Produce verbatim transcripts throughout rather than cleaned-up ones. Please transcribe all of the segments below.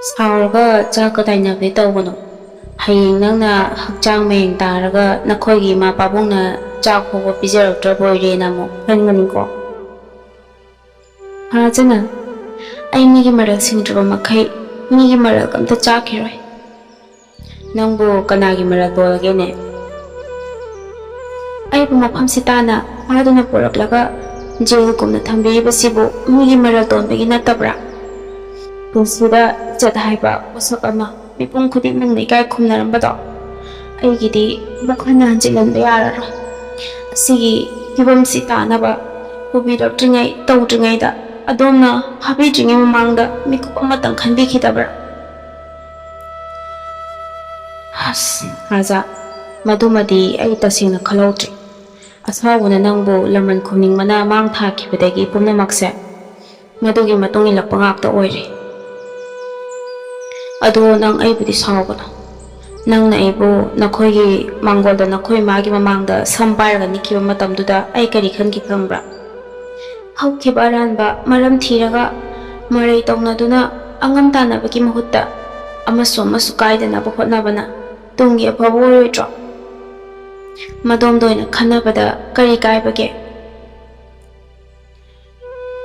ꯁꯥꯎꯔꯒ ꯆꯥꯛꯀ ꯇꯥꯏꯅꯕꯗꯤ ꯇꯧꯒꯅꯨ꯫ ꯍꯌꯦꯡ ꯅꯪꯅ ꯍꯛꯆꯥꯡ ꯃꯌꯦꯡ ꯇꯥꯔꯒ ꯅꯈꯣꯏꯒꯤ ꯏꯃꯥ ꯄꯥꯕꯨꯡꯅ ꯆꯥꯛ ꯐꯥꯎꯕ ꯄꯤꯖꯔꯛꯇ꯭ꯔꯕ ꯑꯣꯏꯔꯦꯅ ꯑꯃꯨꯛ ꯈꯟꯒꯅꯤꯀꯣ꯫ ꯐꯖꯅ, ꯑꯩ ꯃꯤꯒꯤ ꯃꯔꯜ ꯁꯤꯡꯗ꯭ꯔꯕ ꯃꯈꯩ ꯃꯤꯒꯤ ꯃꯔꯜ ꯑꯝꯇ ꯆꯥꯈꯤꯔꯣꯏ꯫ ꯅꯪꯕꯨ ꯀꯅꯥꯒꯤ ꯃꯔꯜ ꯇꯣꯜꯂꯒꯦꯅꯦ? ꯑꯩꯕꯨ ꯃꯐꯝꯁꯤ ꯇꯥꯅ ꯐꯥꯗꯨꯅ ꯄꯨꯔꯛꯂꯒ ꯖꯦꯜꯒꯨꯝꯅ ꯊꯝꯕꯤꯔꯤꯕꯁꯤꯕꯨ ꯃꯤꯒꯤ ꯃꯔꯜ ꯇꯣꯟꯕꯒꯤ ꯅꯠꯇꯕ꯭ꯔꯥ? ꯄꯨꯟꯁꯤꯗ ꯏꯖꯠ ꯍꯥꯏꯕ ꯄꯣꯠꯁꯛ ꯑꯃ ꯃꯤꯄꯨꯝ ꯈꯨꯗꯤꯡꯃꯛꯅ ꯏꯀꯥꯏ ꯈꯨꯝꯅꯔꯝꯕꯗꯣ ꯑꯩꯒꯤꯗꯤ ꯑꯃꯨꯛ ꯍꯟꯅ ꯍꯟꯖꯤꯜꯍꯟꯕ ꯌꯥꯔꯔꯣꯏ꯫ ꯑꯁꯤꯒꯤ ꯐꯤꯕꯝꯁꯤ ꯇꯥꯅꯕ ꯄꯨꯕꯤꯔꯛꯇ꯭ꯔꯤꯉꯩ ꯇꯧꯗ꯭ꯔꯤꯉꯩꯗ ꯑꯗꯣꯝꯅ ꯐꯥꯕꯤꯗ꯭ꯔꯤꯉꯩ ꯃꯃꯥꯡꯗ ꯃꯤꯀꯨꯞ ꯑꯃꯇꯪ ꯈꯟꯕꯤꯈꯤꯗꯕ꯭ꯔꯥ? ꯑꯁ, ꯔꯥꯖꯥ, ꯃꯗꯨꯃꯗꯤ ꯑꯩ ꯇꯁꯦꯡꯅ ꯈꯜꯍꯧꯗ꯭ꯔꯦ꯫ ꯑꯁꯥꯎꯕꯅ ꯅꯪꯕꯨ ꯂꯃꯟ ꯈꯨꯝꯅꯤꯡꯕꯅ ꯃꯥꯡ ꯊꯥꯈꯤꯕꯗꯒꯤ ꯄꯨꯝꯅꯃꯛꯁꯦ ꯃꯗꯨꯒꯤ ꯃꯇꯨꯡ ꯏꯜꯂꯛꯄ ꯉꯥꯛꯇ ꯑꯣꯏꯔꯦ꯫ ꯑꯗꯣ ꯅꯪ ꯑꯩꯕꯨꯗꯤ ꯁꯥꯎꯒꯅꯨ꯫ ꯅꯪꯅ ꯑꯩꯕꯨ ꯅꯈꯣꯏꯒꯤ ꯃꯥꯡꯒꯣꯜꯗ ꯅꯈꯣꯏ ꯃꯥꯒꯤ ꯃꯃꯥꯡꯗ ꯁꯝ ꯄꯥꯏꯔꯒ ꯅꯤꯛꯈꯤꯕ ꯃꯇꯝꯗꯨꯗ ꯑꯩ ꯀꯔꯤ ꯈꯟꯈꯤ ꯈꯪꯕ꯭ꯔꯥ? ꯍꯧꯈꯤꯕ ꯑꯔꯥꯟꯕ ꯃꯔꯝ ꯊꯤꯔꯒ ꯃꯔꯩ ꯇꯧꯅꯗꯨꯅ ꯑꯉꯝ ꯇꯥꯟꯅꯕꯒꯤ ꯃꯍꯨꯠꯇ ꯑꯃꯁꯨ ꯑꯃꯁꯨ ꯀꯥꯏꯗꯅꯕ ꯍꯣꯠꯅꯕꯅ ꯇꯨꯡꯒꯤ ꯑꯐꯕ ꯑꯣꯏꯔꯣꯏꯗ꯭ꯔꯣ? ꯃꯗꯣꯝꯗ ꯑꯣꯏꯅ ꯈꯟꯅꯕꯗ ꯀꯔꯤ ꯀꯥꯏꯕꯒꯦ?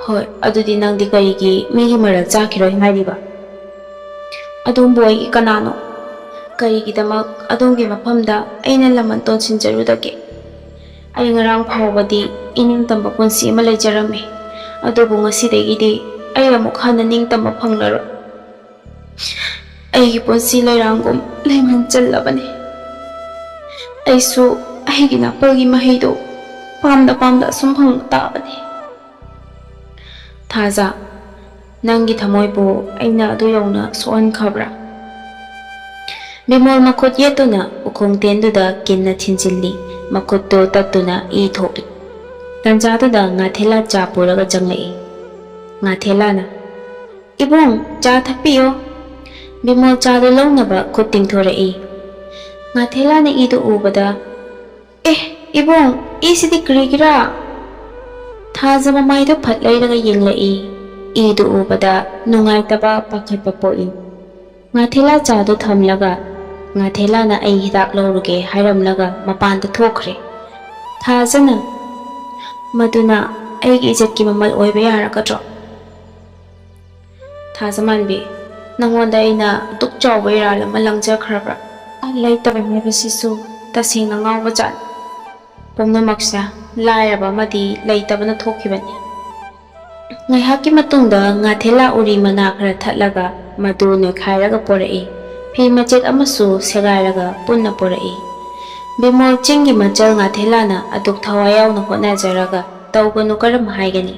ꯍꯣꯏ, ꯑꯗꯨꯗꯤ ꯅꯪꯗꯤ ꯀꯔꯤꯒꯤ ꯃꯤꯒꯤ ꯃꯔꯜ ꯆꯥꯈꯤꯔꯣꯏ ꯍꯥꯏꯔꯤꯕ? ꯑꯗꯣꯝꯕꯨ ꯑꯩꯒꯤ ꯀꯅꯥꯅꯣ? ꯀꯔꯤꯒꯤꯗꯃꯛ ꯑꯗꯣꯝꯒꯤ ꯃꯐꯝꯗ ꯑꯩꯅ ꯂꯃꯟ ꯇꯣꯟꯁꯤꯟꯖꯔꯨꯗꯒꯦ? ꯑꯩ ꯉꯔꯥꯡ ꯐꯥꯎꯕꯗꯤ ꯏꯅꯤꯡꯇꯝꯕ ꯄꯨꯟꯁꯤ ꯑꯃ ꯂꯩꯖꯔꯝꯃꯤ, ꯑꯗꯨꯕꯨ ꯉꯁꯤꯗꯒꯤꯗꯤ ꯑꯩ ꯑꯃꯨꯛ ꯍꯟꯅ ꯅꯤꯡꯇꯝꯕ ꯐꯪꯂꯔꯣꯏ꯫ ꯑꯩꯒꯤ ꯄꯨꯟꯁꯤ ꯂꯩꯔꯥꯡꯒꯨꯝ ꯂꯩꯃꯟ ꯆꯜꯂꯕꯅꯤ꯫ ꯑꯩꯁꯨ ꯑꯩꯒꯤ ꯅꯥꯄꯜꯒꯤ ꯃꯍꯩꯗꯨ ꯄꯥꯝꯅ ꯄꯥꯝꯅ ꯑꯁꯨꯝ ꯐꯪꯕ ꯇꯥꯕꯅꯤ꯫ ꯊꯥꯖ, ꯅꯪꯒꯤ ꯊꯃꯣꯏꯕꯨ ꯑꯩꯅ ꯑꯗꯨ ꯌꯧꯅ ꯁꯣꯛꯍꯟꯈ꯭ꯔꯕ꯭ꯔꯥ? ꯕꯤꯃꯣꯜ ꯃꯈꯨꯠ ꯌꯦꯠꯇꯨꯅ ꯎꯈꯣꯡ ꯇꯦꯟꯗꯨꯗ ꯀꯤꯟꯅ ꯊꯤꯟꯖꯤꯜꯂꯤ, ꯃꯈꯨꯠꯇꯨ ꯇꯠꯇꯨꯅ ꯏ ꯊꯣꯛꯂꯤ꯫ ꯇꯟꯖꯥꯗꯨꯗ ꯉꯥꯊꯦꯂꯥ ꯆꯥ ꯄꯨꯔꯒ ꯆꯪꯂꯛꯏ꯫ ꯉꯥꯊꯦꯂꯥꯅ, "ꯏꯕꯨꯡ, ꯆꯥ ꯊꯛꯄꯤꯌꯣ꯫" ꯕꯤꯃꯣꯜ ꯆꯥꯗꯨ ꯂꯧꯅꯕ ꯈꯨꯠ ꯇꯤꯡꯊꯣꯔꯛꯏ꯫ ꯉꯥꯊꯦꯂꯥꯅ ꯏꯗꯨ ꯎꯕꯗ, "ꯑꯦ, ꯏꯕꯨꯡ, ꯏꯁꯤꯗꯤ ꯀꯔꯤꯒꯤꯔꯥ?" ꯊꯥꯖ ꯃꯃꯥꯏꯗꯨ ꯐꯠ ꯂꯩꯔꯒ ꯌꯦꯡꯂꯛꯏ꯫ ꯏꯗꯨ ꯎꯕꯗ ꯅꯨꯡꯉꯥꯏꯇꯕ, ꯄꯥꯈꯠꯄ ꯄꯣꯛꯏ꯫ ꯉꯥꯊꯦꯂꯥ ꯆꯥꯗꯨ ꯊꯝꯂꯒ ꯉꯥꯊꯦꯂꯥꯅ ꯑꯩ ꯍꯤꯗꯥꯛ ꯂꯧꯔꯨꯒꯦ ꯍꯥꯏꯔꯝꯂꯒ ꯃꯄꯥꯟꯗ ꯊꯣꯛꯈ꯭ꯔꯦ꯫ ꯊꯥꯖꯅ, "ꯃꯗꯨꯅ ꯑꯩꯒꯤ ꯏꯖꯠꯀꯤ ꯃꯃꯜ ꯑꯣꯏꯕ ꯌꯥꯔꯒꯗ꯭ꯔꯣ?" ꯊꯥꯖꯃꯥꯟꯕꯤ, ꯅꯪꯉꯣꯟꯗ ꯑꯩꯅ ꯑꯗꯨꯛ ꯆꯥꯎꯕ ꯏꯔꯥꯜ ꯑꯃ ꯂꯪꯖꯈ꯭ꯔꯕ꯭ꯔꯥ? ꯂꯩꯇꯕ ꯍꯥꯏꯕꯁꯤꯁꯨ ꯇꯁꯦꯡꯅ ꯉꯥꯎꯕ ꯖꯥꯠꯅꯤ꯫ ꯄꯨꯝꯅꯃꯛꯁꯦ ꯂꯥꯏꯔꯕ ꯑꯃꯗꯤ ꯂꯩꯇꯕꯅ ꯊꯣꯛꯈꯤꯕꯅꯤ꯫ ꯉꯥꯏꯍꯥꯛꯀꯤ ꯃꯇꯨꯡꯗ ꯉꯥꯊꯦꯂꯥ ꯎꯔꯤ ꯃꯅꯥ ꯈꯔ ꯊꯠꯂꯒ ꯃꯗꯨ ꯅꯣꯏꯈꯥꯏꯔꯒ ꯄꯣꯔꯛꯏ꯫ ꯐꯤ ꯃꯆꯦꯠ ꯑꯃꯁꯨ ꯁꯦꯒꯥꯏꯔꯒ ꯄꯨꯟꯅ ꯄꯣꯔꯛꯏ꯫ ꯕꯤꯃꯣꯜ ꯆꯤꯡꯒꯤ ꯃꯆꯜ ꯉꯥꯊꯦꯂꯥꯅ ꯑꯗꯨꯛ ꯊꯋꯥꯏ ꯌꯥꯎꯅ ꯍꯣꯠꯅꯖꯔꯒ ꯇꯧꯒꯅꯨ ꯀꯔꯝ ꯍꯥꯏꯒꯅꯤ?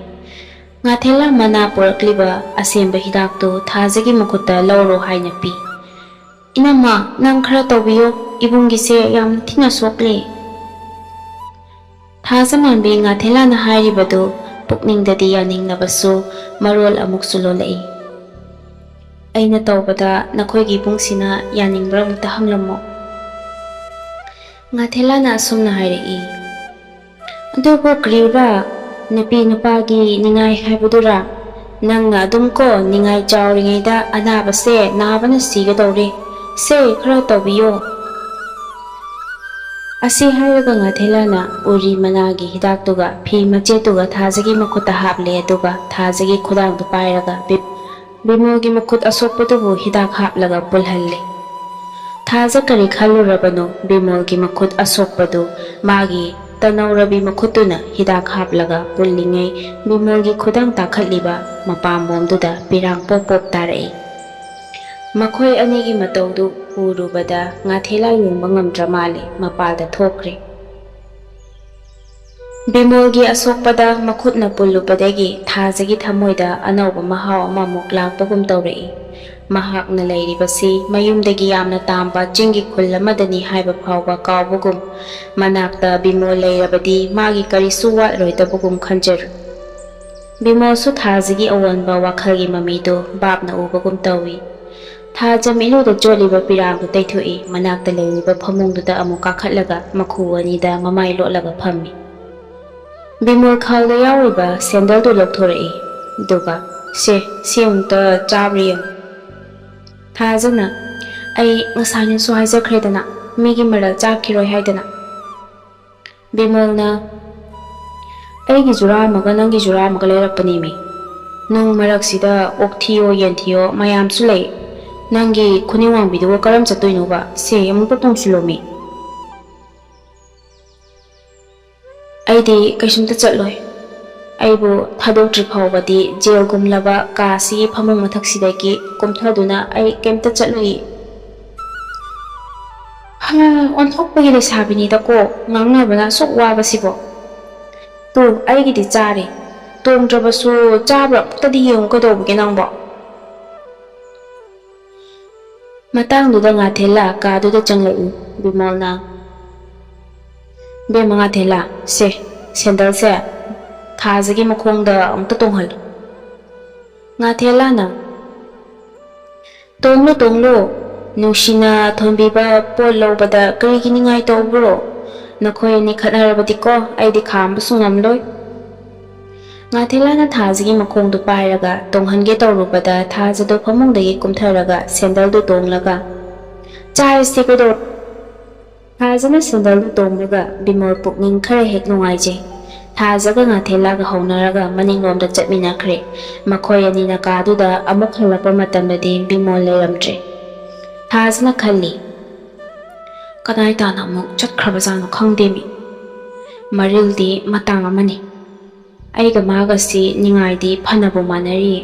ꯉꯥꯊꯦꯂꯥ ꯃꯅꯥ ꯄꯨꯔꯛꯂꯤꯕ ꯑꯁꯦꯝꯕ ꯍꯤꯗꯥꯛꯇꯨ ꯊꯥꯖꯒꯤ ꯃꯈꯨꯠꯇ ꯂꯧꯔꯣ ꯍꯥꯏꯅ ꯄꯤ꯫ "ꯏꯅꯝꯃ, ꯅꯪ ꯈꯔ ꯇꯧꯕꯤꯌꯣ, ꯏꯕꯨꯡꯒꯤꯁꯦ ꯌꯥꯝꯅ ꯊꯤꯅ ꯁꯣꯛꯂꯦ꯫" ꯊꯥꯖꯃꯥꯟꯕꯤ ꯉꯥꯊꯦꯂꯥꯅ ꯍꯥꯏꯔꯤꯕꯗꯨ ꯄꯨꯛꯅꯤꯡꯗꯗꯤ ꯌꯥꯅꯤꯡꯂꯕꯁꯨ ꯃꯔꯣꯜ ꯑꯃꯨꯛꯁꯨ ꯂꯣꯜꯂꯛꯏ꯫ "ꯑꯩꯅ ꯇꯧꯕꯗ ꯅꯈꯣꯏꯒꯤ ꯏꯕꯨꯡꯁꯤꯅ ꯌꯥꯅꯤꯡꯕ꯭ꯔꯥ ꯑꯃꯨꯛꯇ ꯍꯪꯂꯝꯃꯣ꯫" ꯉꯥꯊꯦꯂꯥꯅ ꯑꯁꯨꯝꯅ ꯍꯥꯏꯔꯛꯏ, "ꯑꯗꯨꯕꯨ ꯀ꯭ꯔꯤꯔꯥ, ꯅꯨꯄꯤ ꯅꯨꯄꯥꯒꯤ ꯅꯤꯡꯉꯥꯏ ꯍꯥꯏꯕꯗꯨꯔꯥ? ꯅꯪꯅ ꯑꯗꯨꯝ ꯀꯣ ꯅꯤꯡꯉꯥꯏ ꯆꯥꯎꯔꯤꯉꯩꯗ ꯑꯅꯥꯕꯁꯦ ꯅꯥꯕꯅ ꯁꯤꯒꯗꯧꯔꯦ꯫ ꯁꯦ, ꯈꯔ ꯇꯧꯕꯤꯌꯣ꯫" ꯑꯁꯤ ꯍꯥꯏꯔꯒ ꯉꯥꯊꯦꯂꯥꯅ ꯎꯔꯤ ꯃꯅꯥꯒꯤ ꯍꯤꯗꯥꯛꯇꯨꯒ ꯐꯤ ꯃꯆꯦꯠꯇꯨꯒ ꯊꯥꯖꯒꯤ ꯃꯈꯨꯠꯇ ꯍꯥꯞꯂꯦ, ꯑꯗꯨꯒ ꯊꯥꯖꯒꯤ ꯈꯨꯗꯥꯡꯗꯨ ꯄꯥꯏꯔꯒ ꯕꯤ-, ꯕꯤꯃꯣꯜꯒꯤ ꯃꯈꯨꯠ ꯑꯁꯣꯛꯄꯗꯨꯕꯨ ꯍꯤꯗꯥꯛ ꯍꯥꯞꯂꯒ ꯄꯨꯜꯍꯜꯂꯦ꯫ ꯊꯥꯖ ꯀꯔꯤ ꯈꯜꯂꯨꯔꯕꯅꯣ, ꯕꯤꯃꯣꯜꯒꯤ ꯃꯈꯨꯠ ꯑꯁꯣꯛꯄꯗꯨ ꯃꯥꯒꯤ ꯇꯅꯧꯔꯕꯤ ꯃꯈꯨꯠꯇꯨꯅ ꯍꯤꯗꯥꯛ ꯍꯥꯞꯂꯒ ꯄꯨꯜꯂꯤꯉꯩ ꯕꯤꯃꯣꯜꯒꯤ ꯈꯨꯗꯥꯡ ꯇꯥꯈꯠꯂꯤꯕ ꯃꯄꯥꯝꯕꯣꯝꯗꯨꯗ ꯄꯤꯔꯥꯡ ꯄꯣꯞ ꯄꯣꯞ ꯇꯥꯔꯛꯏ꯫ ꯃꯈꯣꯏ ꯑꯅꯤꯒꯤ ꯃꯇꯧꯗꯨ ꯎꯔꯨꯕꯗ ꯉꯥꯊꯦꯂꯥ ꯌꯦꯡꯕ ꯉꯝꯗ꯭ꯔ ꯃꯥꯜꯂꯦ, ꯃꯄꯥꯜꯗ ꯊꯣꯛꯈ꯭ꯔꯦ꯫ ꯕꯤꯃꯣꯜꯒꯤ ꯑꯁꯣꯛꯄꯗ ꯃꯈꯨꯠꯅ ꯄꯨꯜꯂꯨꯕꯗꯒꯤ ꯊꯥꯖꯒꯤ ꯊꯃꯣꯏꯗ ꯑꯅꯧꯕ ꯃꯍꯥꯎ ꯑꯃꯃꯨꯛ ꯂꯥꯛꯄꯒꯨꯝ ꯇꯧꯔꯛꯏ꯫ ꯃꯍꯥꯛꯅ ꯂꯩꯔꯤꯕꯁꯤ ꯃꯌꯨꯝꯗꯒꯤ ꯌꯥꯝꯅ ꯇꯥꯝꯕ ꯆꯤꯡꯒꯤ ꯈꯨꯜ ꯑꯃꯗꯅꯤ ꯍꯥꯏꯕ ꯐꯥꯎꯕ ꯀꯥꯎꯕꯒꯨꯝ, ꯃꯅꯥꯛꯇ ꯕꯤꯃꯣꯜ ꯂꯩꯔꯕꯗꯤ ꯃꯥꯒꯤ ꯀꯔꯤꯁꯨ ꯋꯥꯠꯂꯣꯏꯗꯕꯒꯨꯝ ꯈꯟꯖꯔꯨ꯫ ꯕꯤꯃꯣꯜꯁꯨ ꯊꯥꯖꯒꯤ ꯑꯑꯣꯟꯕ ꯋꯥꯈꯜꯒꯤ ꯃꯃꯤꯗꯨ ꯚꯥꯞꯅ ꯎꯕꯒꯨꯝ ꯇꯧꯏ꯫ ꯊꯥꯖ ꯃꯤꯠꯂꯨꯗ ꯆꯣꯠꯂꯤꯕ ꯄꯤꯔꯥꯡꯗꯨ ꯇꯩꯊꯣꯛꯏ, ꯃꯅꯥꯛꯇ ꯂꯩꯔꯤꯕ ꯐꯃꯨꯡꯗꯨꯗ ꯑꯃꯨꯛ ꯀꯥꯈꯠꯂꯒ ꯃꯈꯨ ꯑꯅꯤꯗ ꯃꯃꯥꯏ ꯂꯣꯠꯂꯒ ꯐꯝꯃꯤ꯫ ꯕꯤꯃꯣꯜ ꯈꯥꯎꯗ ꯌꯥꯎꯔꯤꯕ ꯁꯦꯟꯗꯜꯗꯨ ꯂꯧꯊꯣꯔꯛꯏ, ꯑꯗꯨꯒ, "ꯁꯦ, ꯁꯤ ꯑꯃꯨꯛꯇ ꯆꯥꯕ꯭ꯔꯥ ꯌꯦꯡꯉꯨ꯫" ꯊꯥꯖꯅ, "ꯑꯩ ꯉꯁꯥꯏꯅꯁꯨ ꯍꯥꯏꯖꯈ꯭ꯔꯦꯗꯅ, ꯃꯤꯒꯤ ꯃꯔꯜ ꯆꯥꯈꯤꯔꯣꯏ ꯍꯥꯏꯗꯅ꯫" ꯕꯤꯃꯣꯜꯅ, "ꯑꯩꯒꯤ ꯖꯨꯔꯥ ꯑꯃꯒ ꯅꯪꯒꯤ ꯖꯨꯔꯥ ꯑꯃꯒ ꯂꯩꯔꯛꯄꯅꯦꯃꯤ꯫ ꯅꯨꯡ ꯃꯔꯛꯁꯤꯗ ꯑꯣꯛ ꯊꯤꯌꯣ ꯌꯦꯟ ꯊꯤꯌꯣ ꯃꯌꯥꯝꯁꯨ ꯂꯩ꯫ ꯅꯪꯒꯤ ꯈꯨꯅꯤꯡ ꯋꯥꯡꯕꯤꯗꯨꯒ ꯀꯔꯝ ꯆꯠꯇꯣꯏꯅꯣꯕ? ꯁꯦ, ꯑꯃꯨꯛꯇ ꯇꯣꯡꯁꯤꯜꯂꯣꯃꯤ꯫" "ꯑꯩꯗꯤ ꯀꯩꯁꯨꯝꯇ ꯆꯠꯂꯣꯏ꯫ ꯑꯩꯕꯨ ꯊꯥꯗꯣꯛꯇ꯭ꯔꯤ ꯐꯥꯎꯕꯗꯤ ꯖꯦꯜꯒꯨꯝꯂꯕ ꯀꯥꯁꯤꯒꯤ ꯐꯃꯨꯡ ꯃꯊꯛꯁꯤꯗꯒꯤ ꯀꯨꯝꯊꯗꯨꯅ ꯑꯩ ꯀꯩꯝꯇ ꯆꯠꯂꯨꯏ꯫" ꯍꯥ, ꯑꯣꯟꯊꯣꯛꯄꯒꯤ ꯂꯩꯁꯥꯕꯤꯅꯤꯗꯀꯣ, ꯉꯥꯡꯅꯕꯅ ꯑꯁꯨꯛ ꯋꯥꯕꯁꯤꯕꯣ꯫ "ꯇꯨ, ꯑꯩꯒꯤꯗꯤ ꯆꯥꯔꯦ꯫ ꯇꯣꯡꯗ꯭ꯔꯕꯁꯨ ꯆꯥꯕ꯭ꯔꯥ ꯑꯝꯇꯗꯤ ꯌꯦꯡꯉꯨ ꯀꯩꯗꯧꯕꯒꯦ ꯅꯪꯕꯣ?" ꯃꯇꯥꯡꯗꯨꯗ ꯉꯥꯊꯦꯜꯂꯥ ꯀꯥꯗꯨꯗ ꯆꯪꯂꯛꯏ꯫ ꯕꯤꯃꯣꯜꯅ, "ꯕꯦꯝꯃ ꯉꯥꯊꯦꯜꯂꯥ, ꯁꯦ, ꯁꯦꯟꯗꯜꯁꯦ ꯊꯥꯖꯒꯤ ꯃꯈꯣꯡꯗ ꯑꯃꯨꯛꯇ ꯇꯣꯡꯍꯜꯂꯨ꯫" ꯉꯥꯊꯦꯜꯂꯥꯅ, "ꯇꯣꯡꯂꯨ, ꯇꯣꯡꯂꯨ꯫ ꯅꯨꯡꯁꯤꯅ ꯊꯣꯟꯕꯤꯕ ꯄꯣꯠ ꯂꯧꯕꯗ ꯀꯔꯤꯒꯤ ꯅꯤꯡꯉꯥꯏ ꯇꯧꯕ꯭ꯔꯣ? ꯅꯈꯣꯏ ꯑꯅꯤ ꯈꯠꯅꯔꯕꯗꯤꯀꯣ, ꯑꯩꯗꯤ ꯈꯥꯝꯕꯁꯨ ꯉꯝꯂꯣꯏ꯫" ꯉꯥꯊꯦꯜꯂꯥꯅ ꯊꯥꯖꯒꯤ ꯃꯈꯣꯡꯗꯨ ꯄꯥꯏꯔꯒ ꯇꯣꯡꯍꯟꯒꯦ ꯇꯧꯔꯨꯕꯗ, ꯊꯥꯖꯗꯣ ꯐꯃꯨꯡꯗꯒꯤ ꯀꯨꯝꯊꯔꯒ ꯁꯦꯟꯗꯜꯗꯨ ꯇꯣꯡꯂꯒ, "ꯆꯥꯔꯁꯤ ꯀꯩꯗꯧ-" ꯊꯥꯖꯅ ꯁꯦꯟꯗꯜꯗꯨ ꯇꯣꯡꯕꯒ ꯕꯤꯃꯣꯜ ꯄꯨꯛꯅꯤꯡ ꯈꯔ ꯍꯦꯛ ꯅꯨꯡꯉꯥꯏꯖꯩ꯫ ꯊꯥꯖꯒ ꯉꯥꯊꯦꯜꯂꯥꯒ ꯍꯧꯅꯔꯒ ꯃꯅꯤꯡꯂꯣꯝꯗ ꯆꯠꯃꯤꯟꯅꯈ꯭ꯔꯦ꯫ ꯃꯈꯣꯏ ꯑꯅꯤꯅ ꯀꯥꯗꯨꯗ ꯑꯃꯨꯛ ꯍꯜꯂꯛꯄ ꯃꯇꯝꯗꯗꯤ ꯕꯤꯃꯣꯜ ꯂꯩꯔꯝꯗ꯭ꯔꯦ꯫ ꯊꯥꯖꯅ ꯈꯜꯂꯤ, "ꯀꯗꯥꯏ ꯇꯥꯅ ꯑꯃꯨꯛ ꯆꯠꯈ꯭ꯔꯕꯖꯥꯠꯅꯣ ꯈꯪꯗꯦꯃꯤ꯫ ꯃꯔꯤꯜꯗꯤ ꯃꯇꯥꯡ ꯑꯃꯅꯤ꯫ ꯑꯩꯒ ꯃꯥꯒꯁꯤ ꯅꯤꯡꯉꯥꯏꯗꯤ ꯐꯅꯕꯨ ꯃꯥꯟꯅꯔꯤꯌꯦ꯫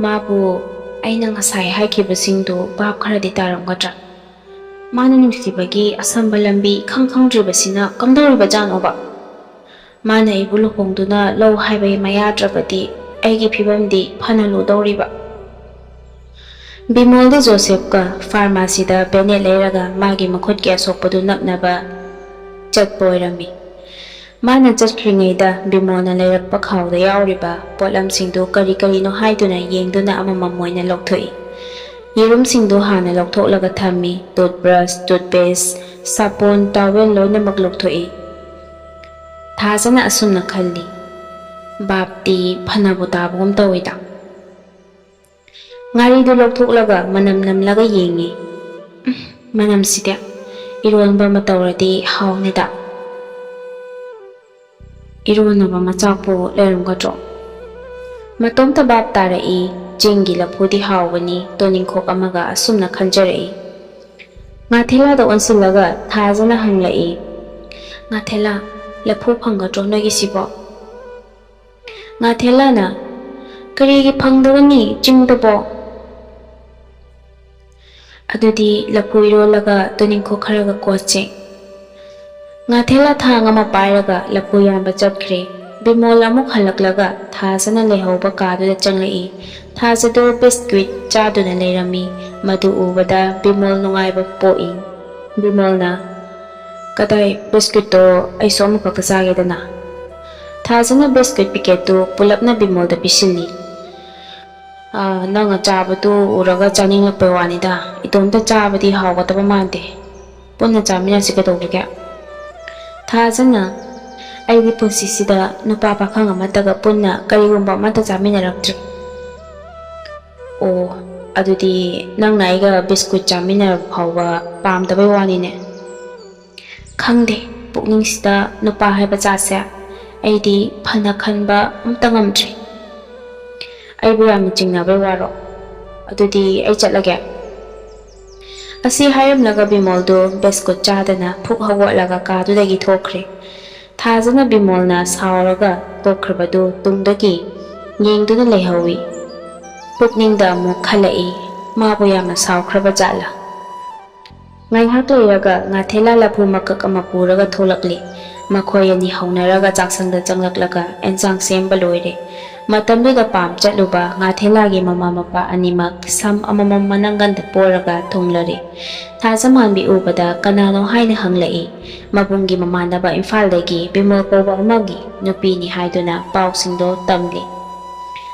ꯃꯥꯕꯨ ꯑꯩꯅ ꯉꯁꯥꯏ ꯍꯥꯏꯈꯤꯕꯁꯤꯡꯗꯨ ꯚꯥꯞ ꯈꯔꯗꯤ ꯇꯥꯔꯝꯒꯗ꯭ꯔꯥ? ꯃꯥꯅ ꯅꯨꯡꯁꯤꯕꯒꯤ ꯑꯁꯝꯕ ꯂꯝꯕꯤ ꯈꯪ ꯈꯪꯗ꯭ꯔꯤꯕꯁꯤꯅ ꯀꯝꯗꯧꯔꯤꯕꯖꯥꯠꯅꯣꯕ? ꯃꯥꯅ ꯑꯩꯕꯨ ꯂꯨꯍꯣꯡꯗꯨꯅ ꯂꯧ ꯍꯥꯏꯕ ꯌꯥꯗ꯭ꯔꯕꯗꯤ ꯑꯩꯒꯤ ꯐꯤꯕꯝꯗꯤ ꯐꯅ ꯂꯨꯗꯧꯔꯤꯕ꯫" ꯕꯤꯃꯣꯜꯗꯤ ꯖꯣꯁꯦꯐꯀ ꯐꯥꯔꯃꯥꯁꯤꯗ ꯕꯦꯅꯦꯠ ꯂꯩꯔꯒ ꯃꯥꯒꯤ ꯃꯈꯨꯠꯀꯤ ꯑꯁꯣꯛꯄꯗꯨ ꯅꯞꯅꯕ ꯆꯠꯄ ꯑꯣꯏꯔꯝꯃꯤ꯫ ꯃꯥꯅ ꯆꯠꯈ꯭ꯔꯤꯉꯩꯗ ꯕꯤꯃꯣꯜꯅ ꯂꯩꯔꯛꯄ ꯈꯥꯎꯗ ꯌꯥꯎꯔꯤꯕ ꯄꯣꯠꯂꯝꯁꯤꯡꯗꯨ ꯀꯔꯤ ꯀꯔꯤꯅꯣ ꯍꯥꯏꯗꯨꯅ ꯌꯦꯡꯗꯨꯅ ꯑꯃꯃꯝ ꯑꯣꯏꯅ ꯂꯧꯊꯣꯛꯏ꯫ ꯌꯦꯔꯨꯝꯁꯤꯡꯗꯨ ꯍꯥꯟꯅ ꯂꯧꯊꯣꯛꯂꯒ ꯊꯝꯃꯤ꯫ ꯇꯨꯠꯕ꯭ꯔꯁ, ꯇꯨꯠꯄꯦꯁ, ꯁꯥꯄꯣꯟ, ꯇꯥꯋꯦꯜ ꯂꯣꯏꯅꯃꯛ ꯂꯧꯊꯣꯛꯏ꯫ ꯊꯥꯖꯅ ꯑꯁꯨꯝꯅ ꯈꯜꯂꯤ, "ꯚꯥꯞꯇꯤ ꯐꯅꯕꯨ ꯇꯥꯕꯒꯨꯝ ꯇꯧꯏꯗ꯫" ꯉꯥꯔꯤꯗꯨ ꯂꯧꯊꯣꯛꯂꯒ ꯃꯅꯝ ꯅꯝꯂꯒ ꯌꯦꯡꯉꯤ꯫ "ꯎꯝ, ꯃꯅꯝꯁꯤꯗꯤ ꯏꯔꯣꯟꯕ ꯑꯃ ꯇꯧꯔꯗꯤ ꯍꯥꯎꯅꯤꯗ꯫ ꯏꯔꯣꯟꯅꯕ ꯃꯆꯥꯛꯄꯨ ꯂꯩꯔꯝꯒꯗ꯭ꯔꯣ?" ꯃꯇꯣꯝꯇ ꯚꯥꯞ ꯇꯥꯔꯛꯏ꯫ ꯆꯤꯡꯒꯤ ꯂꯐꯨꯗꯤ ꯍꯥꯎꯕꯅꯤ, ꯇꯣꯅꯤꯡꯈꯣꯛ ꯑꯃꯒ ꯑꯁꯨꯝꯅ ꯈꯟꯖꯔꯛꯏ꯫ ꯉꯥꯊꯦꯂꯥꯗ ꯑꯣꯟꯁꯤꯜꯂꯒ ꯊꯥꯖꯅ ꯍꯪꯂꯛꯏ, "ꯉꯥꯊꯦꯂꯥ, ꯂꯐꯨ ꯐꯪꯒꯗ꯭ꯔꯣ ꯅꯣꯏꯒꯤꯁꯤꯕꯣ?" ꯉꯥꯊꯦꯂꯥꯅ, "ꯀꯔꯤꯒꯤ ꯐꯪꯗꯒꯅꯤ ꯆꯤꯡꯗꯕꯣ?" "ꯑꯗꯨꯗꯤ ꯂꯐꯨ ꯏꯔꯣꯜꯂꯒ ꯇꯨꯅꯤꯡꯈꯣꯛ ꯈꯔꯒ ꯀꯣꯠꯁꯦ꯫" ꯉꯥꯊꯦꯂꯥ ꯊꯥꯡ ꯑꯃ ꯄꯥꯏꯔꯒ ꯂꯐꯨ ꯌꯥꯟꯕ ꯆꯠꯈ꯭ꯔꯦ꯫ ꯕꯤꯃꯣꯜ ꯑꯃꯨꯛ ꯍꯜꯂꯛꯂꯒ ꯊꯥꯖꯅ ꯂꯩꯍꯧꯕ ꯀꯥꯗꯨꯗ ꯆꯪꯂꯛꯏ꯫ ꯊꯥꯖꯗꯨ ꯕꯤꯁꯀ꯭ꯋꯤꯠ ꯆꯥꯗꯨꯅ ꯂꯩꯔꯝꯃꯤ꯫ ꯃꯗꯨ ꯎꯕꯗ ꯕꯤꯃꯣꯜ ꯅꯨꯡꯉꯥꯏꯕ ꯄꯣꯛꯏ꯫ ꯕꯤꯃꯣꯜꯅ, "ꯀꯗꯥꯏ ꯕꯤꯁꯀ꯭ꯋꯤꯠꯇꯣ? ꯑꯩꯁꯨ ꯑꯃꯈꯛꯇ ꯆꯥꯒꯦꯗꯅ꯫" ꯊꯥꯖꯅ ꯕꯤꯁꯀ꯭ꯋꯤꯠ ꯄꯤꯀꯦꯠꯇꯨ ꯄꯨꯂꯞꯅ ꯕꯤꯃꯣꯜꯗ ꯄꯤꯁꯤꯜꯂꯤ꯫ "ꯑꯥ, ꯅꯪꯅ ꯆꯥꯕꯗꯨ ꯎꯔꯒ ꯆꯥꯅꯤꯡꯂꯛꯄꯩ ꯋꯥꯅꯤꯗ꯫ ꯏꯇꯣꯝꯇ ꯆꯥꯕꯗꯤ ꯍꯥꯎꯒꯗꯕ ꯃꯥꯟꯗꯦ꯫ ꯄꯨꯟꯅ ꯆꯥꯃꯤꯟꯅꯁꯤ ꯀꯩꯗꯧꯕꯒꯦ?" ꯊꯥꯖꯅ, "ꯑꯩꯗꯤ ꯄꯨꯟꯁꯤꯁꯤꯗ ꯅꯨꯄꯥ ꯄꯥꯈꯪ ꯑꯃꯠꯇꯒ ꯄꯨꯟꯅ ꯀꯔꯤꯒꯨꯝꯕ ꯑꯃꯠꯇ ꯆꯥꯃꯤꯟꯅꯔꯛꯇ꯭ꯔꯤ꯫" "ꯑꯣ, ꯑꯗꯨꯗꯤ ꯅꯪꯅ ꯑꯩꯒ ꯕꯤꯁꯀ꯭ꯋꯤꯠ ꯆꯥꯃꯤꯟꯅꯔꯕ ꯐꯥꯎꯕ ꯄꯥꯝꯗꯕꯩ ꯋꯥꯅꯤꯅꯦ?" "ꯈꯪꯗꯦ, ꯄꯨꯛꯅꯤꯡꯁꯤꯗ ꯅꯨꯄꯥ ꯍꯥꯏꯕ ꯖꯥꯠꯁꯦ ꯑꯩꯗꯤ ꯐꯅ ꯈꯟꯕ ꯑꯝꯇ ꯉꯝꯗ꯭ꯔꯤ꯫ ꯑꯩꯕꯨ ꯌꯥꯝꯅ ꯆꯤꯡꯅꯕꯩ ꯋꯥꯔꯣ? ꯑꯗꯨꯗꯤ ꯑꯩ ꯆꯠꯂꯒꯦ꯫" ꯑꯁꯤ ꯍꯥꯏꯔꯝꯂꯒ ꯕꯤꯃꯣꯜꯗꯨ ꯕꯤꯁꯀꯨꯠ ꯆꯥꯗꯅ ꯐꯨꯛ ꯍꯧꯒꯠꯂꯒ ꯀꯥꯗꯨꯗꯒꯤ ꯊꯣꯛꯈ꯭ꯔꯦ꯫ ꯊꯥꯖꯅ ꯕꯤꯃꯣꯜꯅ ꯁꯥꯎꯔꯒ ꯇꯣꯛꯈ꯭ꯔꯕꯗꯨ ꯇꯨꯡꯗꯒꯤ ꯌꯦꯡꯗꯨꯅ ꯂꯩꯍꯧꯏ꯫ ꯄꯨꯛꯅꯤꯡꯗ ꯑꯃꯨꯛ ꯈꯜꯂꯛꯏ, ꯃꯥꯕꯨ ꯌꯥꯝꯅ ꯁꯥꯎꯈ꯭ꯔꯕ ꯖꯥꯠꯂꯥ? ꯉꯥꯏꯍꯥꯛ ꯂꯩꯔꯒ ꯉꯥꯊꯦꯂꯥ ꯂꯐꯨ ꯃꯀꯛ ꯑꯃ ꯄꯨꯔꯒ ꯊꯣꯛꯂꯛꯂꯤ꯫ ꯃꯈꯣꯏ ꯑꯅꯤ ꯍꯧꯅꯔꯒ ꯆꯥꯛꯁꯪꯗ ꯆꯪꯂꯛꯂꯒ ꯑꯦꯟꯁꯥꯡ ꯁꯦꯝꯕ ꯂꯣꯏꯔꯦ꯫ ꯃꯇꯝꯗꯨꯗ ꯄꯥꯝ ꯆꯠꯂꯨꯕ ꯉꯥꯊꯦꯂꯥꯒꯤ ꯃꯃꯥ ꯃꯄꯥ ꯑꯅꯤꯃꯛ ꯁꯝ ꯑꯃꯃꯝ ꯃꯅꯪꯒꯟꯗ ꯄꯣꯔꯒ ꯊꯨꯡꯂꯔꯦ꯫ ꯊꯥꯖꯃꯥꯟꯕꯤ ꯎꯕꯗ ꯀꯅꯥꯅꯣ ꯍꯥꯏꯅ ꯍꯪꯂꯛꯏ꯫ ꯃꯕꯨꯡꯒꯤ ꯃꯃꯥꯟꯅꯕ ꯏꯝꯐꯥꯜꯗꯒꯤ ꯕꯤꯃꯣꯜ ꯀꯧꯕ ꯑꯃꯒꯤ ꯅꯨꯄꯤꯅꯤ ꯍꯥꯏꯗꯨꯅ ꯄꯥꯎꯁꯤꯡꯗꯣ ꯇꯝꯂꯤ꯫